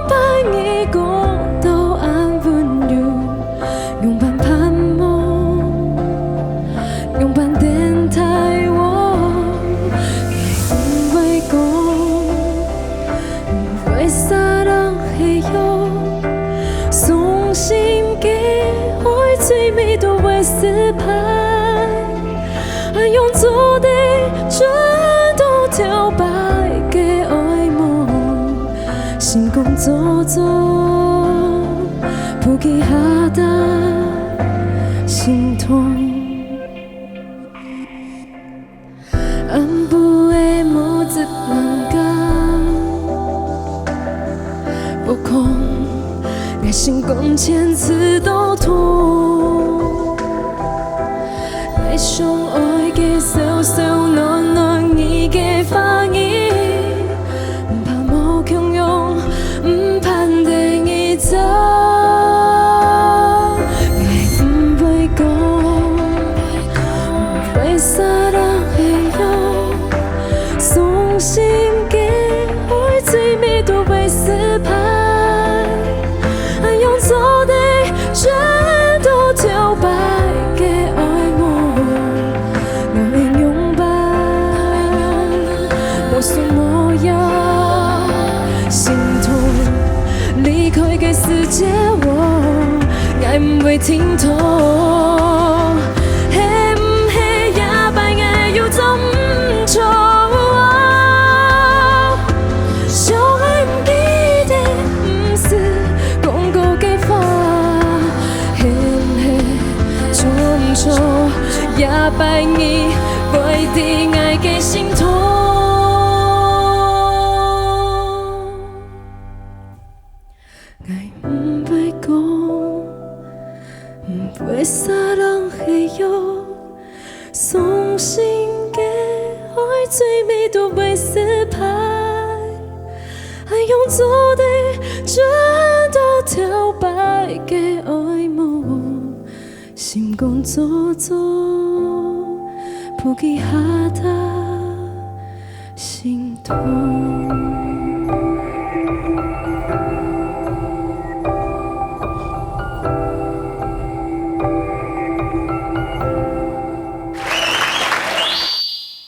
般你講到恁溫柔？ 仰般盼望，仰般等待我？𠊎毋會講，毋會salah係仰，傷心个愛最尾都會失敗。恁樣做得轉到頭擺个愛無？ 心肝做作，不記下搭心痛。暗晡个無責任感，無講，𠊎心肝牽刺到痛。 愛相愛个笑笑暖暖，你个話語，毋怕無共樣，毋盼得你走。𠊎毋會講，毋會salah係仰，傷心个愛最尾都會失敗。 恁樣做得轉到頭擺个愛無？𠊎愛仰般？無想無影心痛，離開个時節喔，𠊎毋會停動。係毋係這擺𠊎又做毋著喔？ 想愛毋記得，毋識講過个話，係毋係做毋著，這擺你會知𠊎个心痛。𠊎毋會講，毋會salah係仰， 傷最尾都會失敗，還用做得轉到頭擺个愛慕，心公做做，不記下他心痛。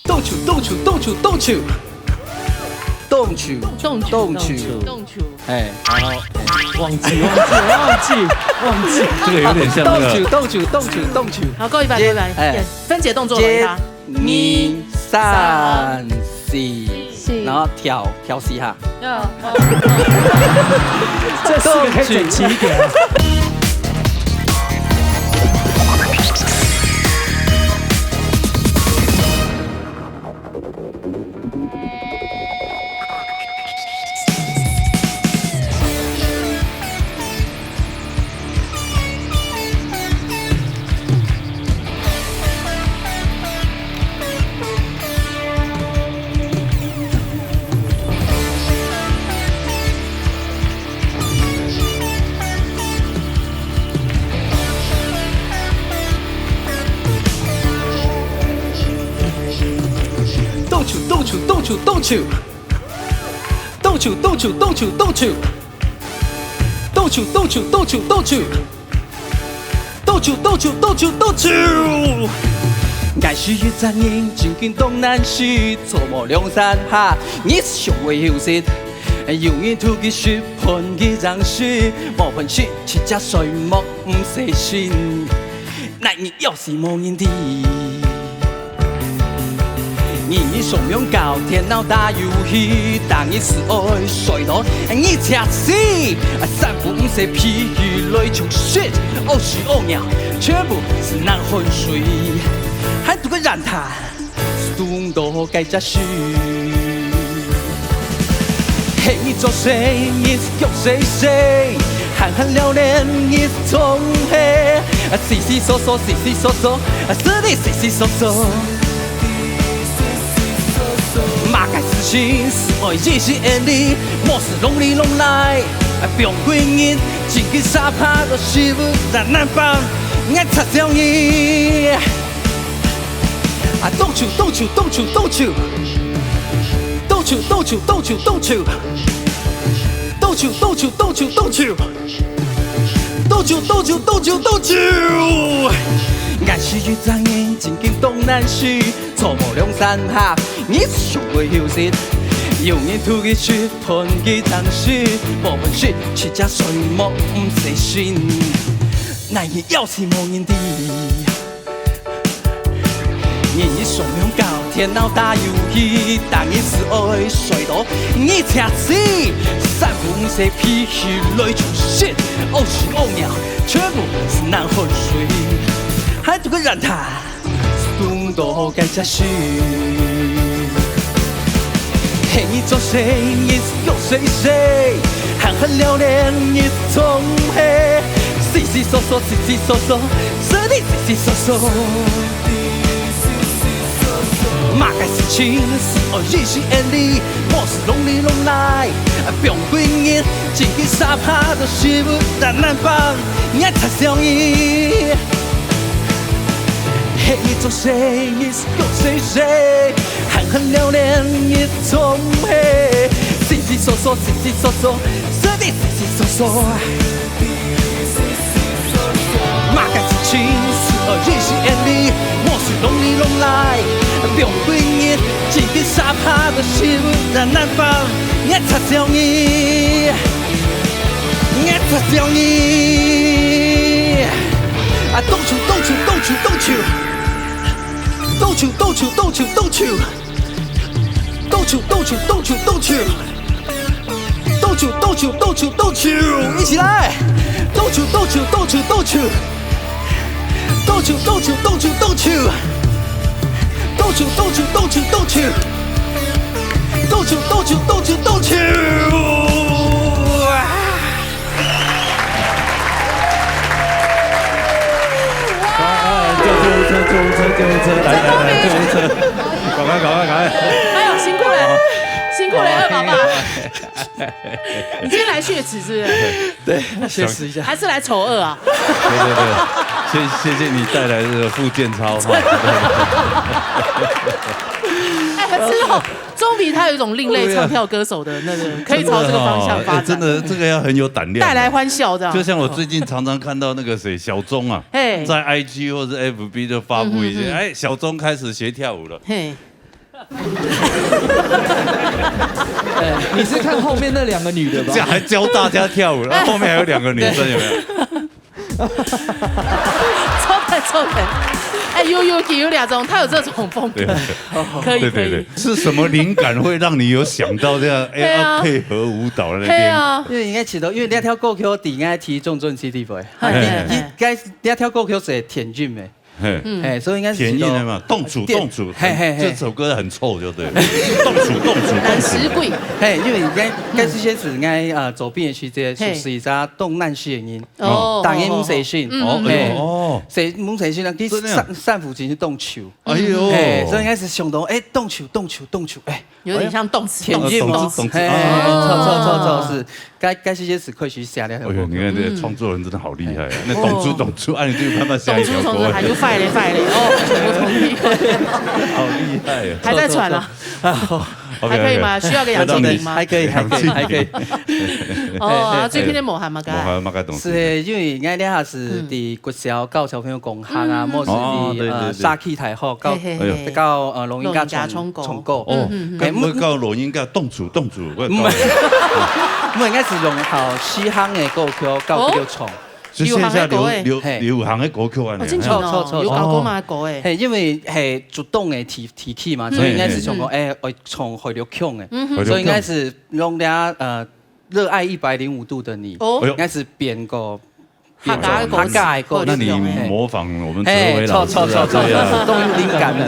動手，動手，動手，動手。動手，動手，動手。動手。哎，然後，哎。忘記，忘記，忘記，忘記。這個有點像那個動手，動手，動手，動手。好，各位，各位，哎。分解動作來吧。一、二、三、四，四。然後跳，跳四下。嗯，嗯。這四個可以整齊一點啊。動手，動手，動手，動手。動手，動手，動手，動手。動手，動手，動手，動手。動手，動手，動手，動手。𠊎係一隻人，正經當難死，坐無兩三下，日常會休息。有人同佢食飯，佢正食，無飯食，直接睡目，毋使醒。 哪日要死無人知。日日上網搞電腦打遊戲，逐日係愛睡到日赤赤，三不五時脾氣來衝shit，屙屎屙尿全部係冷汗水，還讀個爛攤。 動到該隻手。係你做事，你腳細細，閒閒聊天，你總係，窸窸窣窣，窸窸窣窣，是你窸窸窣窣。麼个事情係愛一心一意，無事弄裡弄來，放幾日，正經沙發都屎朏爛爛枋，𠊎插笑你。 啊，動手，動手，動手，動手。動手，動手，動手，動手。動手，動手，動手，動手。動手，動手，動手，動手。𠊎係一隻人，正經當難死，坐無兩三下，日常會休息。有人同佢食飯，佢正食，無飯食，直接睡目，毋使醒。哪日要死無人知。 日日上網搞電腦打遊戲，逐日係愛睡到日赤赤，三不五時脾氣來衝shit，屙屎屙尿全部係冷汗水，還讀個爛攤，動到該隻手。 係你做事，你腳細細，閒閒聊天，你總係，窸窸窣窣，窸窸窣窣，是你窸窸窣窣。麼个事情係愛一心一意，無事弄裡弄來，放幾日，正經沙發都屎朏爛爛枋，𠊎插笑你。係你做事，你 腳細細，閒閒聊天，你總係，窸窸窣窣，窸窸窣窣，是你窸窸窣窣。麼个事情係愛一心一意，無事弄裡弄來，放幾日，正經沙發都屎朏爛爛枋，𠊎插笑你。 𠊎插笑你。啊，動手，動手，動手，動手。動手，動手，動手，動手。動手，動手，動手，動手。動手，動手，動手，動手。一起來。動手，動手，動手，動手。 動手，動手，動手，動手。動手，動手，動手，動手。動手，動手，動手，動手。啊！救護車，救護車，救護車，來，來，來，救護車。趕快，趕快，趕快。哎呦，辛苦了，辛苦了，二爸爸。你今天来血池是不是？对，要学习一下。还是来丑恶啊？对对对，谢谢谢你带来这个复健操哈。哎，之后钟明他有一种另类唱跳歌手的那个，可以朝这个方向发展，真的这个要很有胆量，带来欢笑这样。就像我最近常常看到那个谁小钟啊，嘿，在 I G 或者 F B 就发布一些，嗯嗯嗯哎，小钟开始学跳舞了。嘿，你是看后面那两个女的吧这？样还教大家跳舞，然后后面还有两个女生，有没有？超赞超赞。哎，有有有两种，他有这种风格，可以可以对对对。，是什么灵感会让你有想到这样？哎，对啊要配合舞蹈那边。对啊，因为应该起头，因为你要跳过去，底应该提重重 C D 不？嘿嘿嘿应该你要跳过去是田径没？嘿，嗯哎，所以应该是田径的嘛，动处动处，嘿嘿嘿这首歌很臭就对了，动处动处动处。胆识鬼。嘿，因为应该该是先是应该呃左边的是这些是一只动难系的音，哦，打音不谁信？嗯哦，嘿哎呦哦，谁蒙谁信呢？给真的啊上上腹筋是动球，哎呦，哎，所以应该是想到哎动球动球动球，哎，有点像动词田径哦动词动，词哎，啊错错错错是，该该是些词可以去写的。哎呦，你看这些创作人真的好厉害啊！那动处动处，哎，你就慢慢下一条歌动粗动粗，，还有快嘞快嘞，哦，我同意，好厉害啊！还在喘啊，还可以吗？需要个氧气瓶吗？还可以，还可以，还可以。哦，啊，最近的无閒嘛，我还有那个东西，是，因为应该那下是在国小教小朋友讲客啊，嗯或是哦对对对在呃社区大学教嘿嘿嘿，哎呦教呃老人家唱老人家唱歌唱歌。哦哎，我我教老人家动处动处，我也唔教。係，唔係，應該係用好西行个歌曲教佢哋唱。就線下流流行的歌欸流嘿流行的歌曲啊，哦，真正哦，錯錯錯有搞過嘛歌欸，嘿，因為係主動个提提起嘛，所以應該係唱講，誒，愛唱海陸腔个，嗯哼所以應該係用了呃熱愛一百零五度的你，哦哎呦應該係變個客家的歌詞客家的歌詞，那你嘿模仿我們哲維老師啊，嘿，錯錯錯錯對啊錯，。都有靈感了。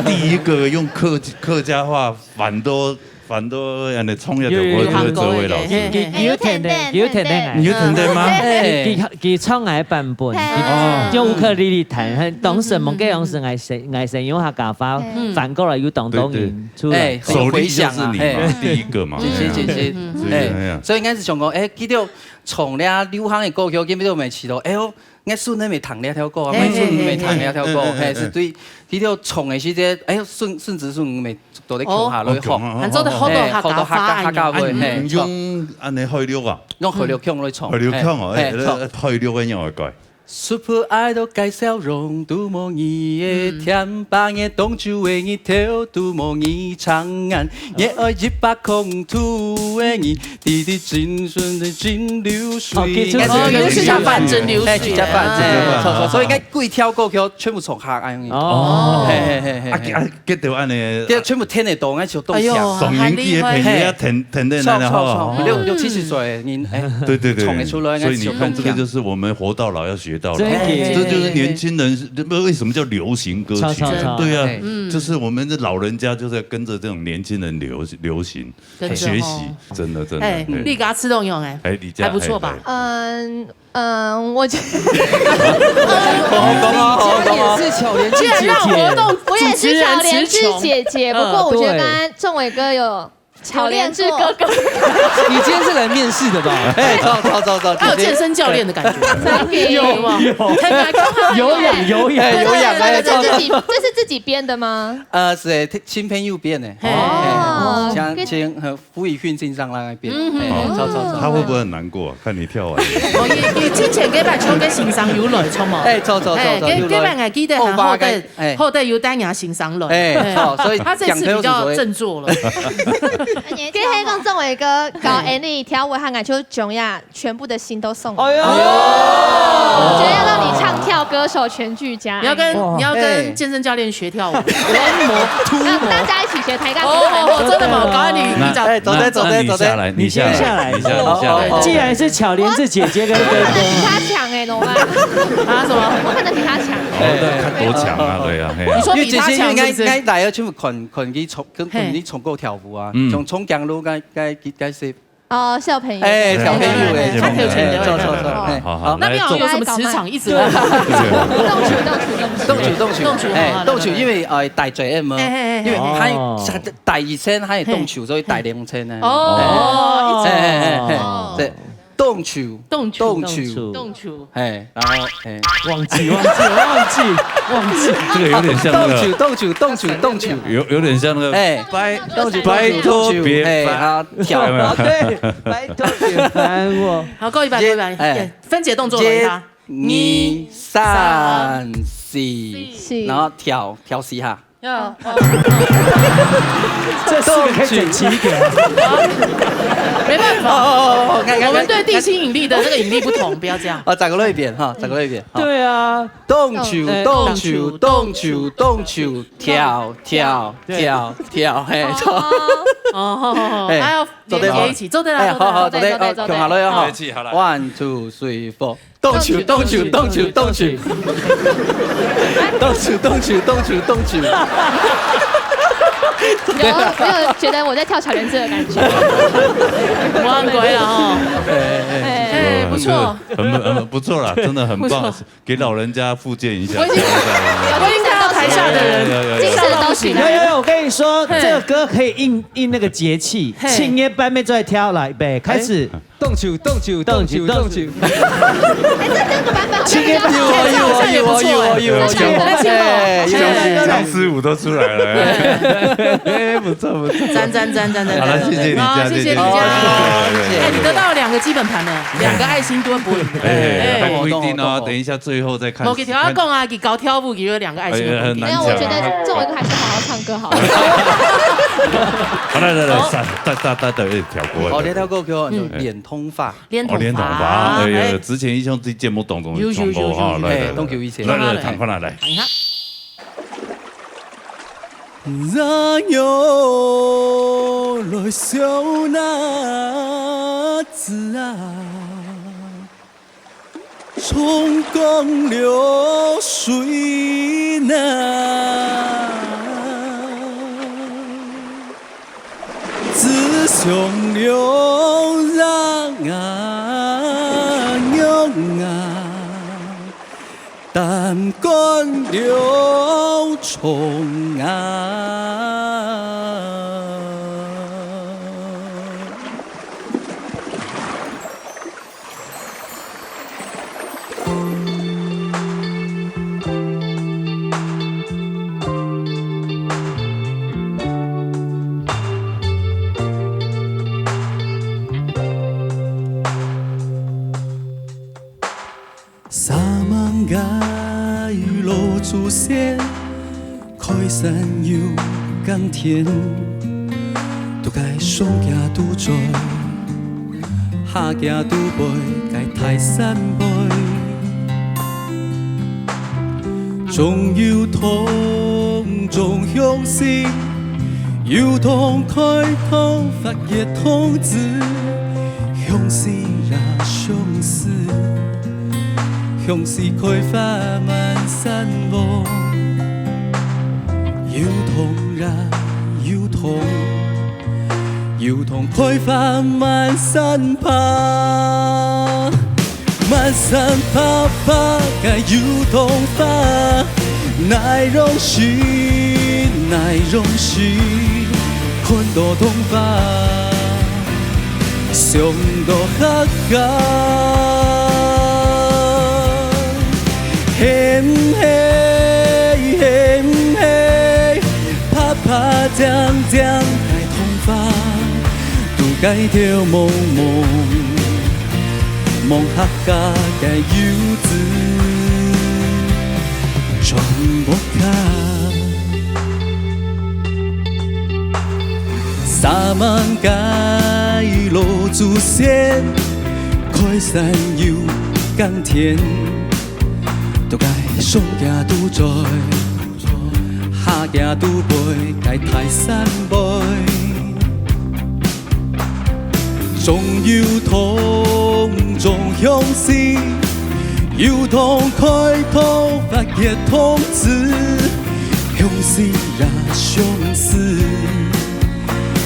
第第一個用客客家話反都反都人家創業的歌就是哲維老師。嘿嘿嘿有天然，有天然你有聽到嗎？哎，嘿佢佢唱个版本，嘿佢用烏克麗麗彈，當時問佢樣式，𠊎先𠊎先用客家話嗯翻過來，有當多人出來哎。首例就是你嘛，很有回響啊第一個嘛。謝謝謝謝。所以哎呀哎，所以應該係想講，哎，佢就唱了流行的歌曲，佢就沒試到，哎喲，𠊎孫仔也會聽這條歌啊，嘿𠊎孫也會聽嘿嘿這條歌，嘿嘿，係對，佢就唱的時節，哎喏，孫孫子孫女都在共下來學。哦，還做得好多客家話嘿，好多客家客家話，嗯嘿，你用恁呢海陸啊？用海陸腔來唱，海陸腔哦，嘿，哎嘿，唱。海陸个仰會改？ Super Idol介紹容都無你个，甜白个當晝个日頭都無你長眼，熱愛一百空度个你，滴滴青春的蒸餾水。哦，記住哦，這個有一些像反蒸餾水，哎，一隻反蒸餾水，哎錯錯，所以應該幾條歌曲全部唱客恁樣。哦，嘿嘿嘿嘿，啊，啊，結到恁呢，這全部聽得懂，愛就懂哎喲想。上年紀个朋友也聽聽得來吼。錯錯錯，六六七十歲，你哎，對對對，唱得出來，所以你看，應該是這個就是我們活到老要學到老。真的這就是年輕人，為什麼叫流行歌曲？超超超對啊嘿，就是我們的老人家就是要跟著這種年輕人流流行跟著學習吼，真的真的。哎，對你給他吃東西哎，哎，李佳還不錯吧？哎哎嗯嗯，我覺好好講哦，好好講哦。也是巧蓮智姐居然讓活姐。動我也是巧蓮智主持人詞窮姐姐，不嗯過我覺得對剛剛仲偉哥有巧蓮智哥哥，你今天是來面試的吧？哎，走走走走，他有健身教練的感覺，真的有嗎？有嗎？有氧有氧。哎，有氧哎，這是自己走走。這是自己編的嗎？呃，是哎，新朋友編的。嘿哦像像呃，胡宇勳先生那邊，嗯哎，走走走。他會不會很難過啊？看你跳完。哦，佢佢之前幾擺唱个先生有來，著無？哎，走走走走，哎，有來。這這擺𠊎記得還好得哎好得有帶若先生來，哎，走，所以他這次比較振作了。你聽講仲偉哥教恁呢跳舞，還愛就將呀全部的心都送。哎呦，我覺得要讓你唱跳歌手全俱佳。你要跟哇你要哎跟健身教練學跳舞，那大家一起學抬槓。哦，真的嗎？我告訴你，那你講哎，走走走走走走。那你下來，你先下來你下來，你下來。好好好既然是巧蓮智姐姐跟哥哥，比他強哎，怎麼辦？啊什麼？我可能比他強。哦，那看多強啊，對啊，嘿啊你。說因為比他強是不是？之前應該應該大家全部看看佢唱，跟嘿看佢唱歌跳舞啊嗯，從從江路該該該些哦，小朋友。哎，小朋友，哎，哎，哎，哎，著，著，著，哎，好，好，好。那邊好像有什麼磁場一直在。來，來，來。動手，動手，動手。動手，動手，動手，哎，好，好，動手，來，來，來。因為，呃，大嘴M嘛，哎，哎，哎，因為他，哦。他大一層，他也動手，哎。所以大兩層呢。哦，哎。一直。哎，哎，哎，哎，哦。對，動手，動手，動手，動手。動手。哎，然後，哎。忘記，忘記，忘記，忘記。這個有點像那個動手，動手，動手，動手。有，有點像那個，哎，拜，動手，動手，拜託別煩。動手，哎，好，跳。有沒有？哦，對，拜託別煩我。好，夠一百，夠一百。哎。分解動作了，一下。一、二、三、四，四。然後跳，跳四下。要，哦。這四個可以整齊一點嗎？沒辦法。哦，哦，哦，哦，看，看，我們對地心引力的那個引力不同，不要這樣。哦，再過來一遍哈，再過來一遍哈。對啊。動手，哎，動手，動手，動手，動手，跳，跳，對。跳，跳，嘿，哦。哦，哎，還要連接一起，做得啦，哎，做得啦。好，好，做得，做得，哦，做得。共下來哦，好。好。One, two, three, four。 動手，動手，動手，動手。動手，動手，動手，動手。有，我有覺得我在跳巧蓮智的感覺。我很乖了哦。哎，哎，哎。哎，不錯。很，很，很不錯啦，真的很棒，不錯。給老人家復健一下。我已經，我已經看到台下的人，有，有，有，有。精神都起來了。有，有，有，我跟你說，嘿。這個歌可以應，應那個節氣，嘿。七月半要出來跳來，預備，開始。哎。 動手，動手，動手，動手。哎，這，這個版本好像比較好。有哦，有哦，有哦，有哦，有哦。那唱歌，那唱歌。哎，有哦，有哦。僵屍舞都出來了。哎，不錯，不錯。讚，讚，讚，讚，讚，好了，讚，謝謝你家，好，謝謝你家。謝謝，謝謝。哎，你得到了兩個基本盤呢，兩個愛心都會補你的。哎，哎。還不一定哦，等一下最後再看。我給條要講啊，給搞跳舞，給了兩個愛心的補給。哎，很難講啊。沒有，我覺得最後一個還是好好唱歌好了。好，來，來，來，好。大，大，大，大，哎，跳過。好，這條歌曲哦，嗯。 連同法。連同法，哦，連同法，哎呀，哎。之前一向在節目當中有，有，有，有，有，有。唱過哈，來，來，來。哎，當久以前。來，來，來，來。唱看啊，來。唱一下。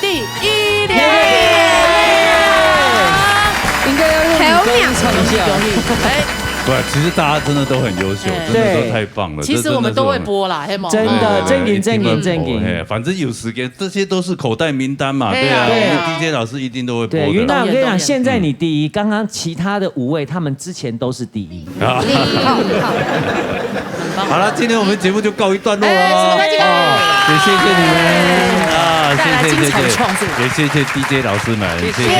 第一名。应该要用女高音唱一下。恭喜恭喜！哎，不，其实大家真的都很优秀，哎真的都太棒了。其实我们都会播啦，嘿吗？真的，对正经正经对对正经。嘿，反正有时间，这些都是口袋名单嘛，对对啊，啊对啊我们 D J 老师一定都会播对，云的。南我跟你讲，当然现在你第一，刚刚其他的五位他们之前都是第一。啊第一，好，好。好了，今天我们节目就告一段落哎，了。是的，啊，也谢谢你们啊，带来精彩谢谢谢谢，创作。也谢谢 D J 老师们，谢谢。谢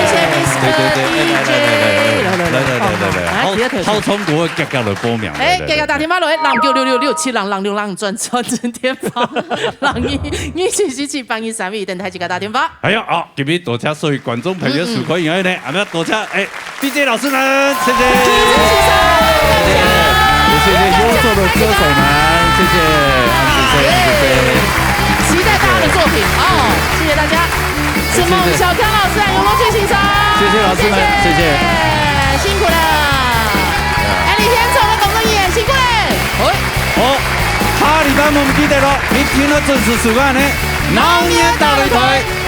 谢 Mister 对对对，来来来来来来来来来来来，来，别特别浩浩聪国会嘎嘎的播名，哎，来给个打电话来，零九六六六七零零六零转转正电话，零一二七七七八二三一，等待自家打电话。哎呀，好，今日多谢所有观众朋友收看，然后呢，俺们多谢哎 D J 老师们，谢谢，谢谢，也谢谢优秀的歌手们，谢谢，谢谢，谢谢。期待大家的作品哦，谢谢大家。承蒙小刚老师还有罗俊先生，谢谢老师们谢谢辛苦了。哎，你现在做个工作人员辛苦嘞。好，下礼拜我们记得咯，一定要准时收看呢，老年大擂台。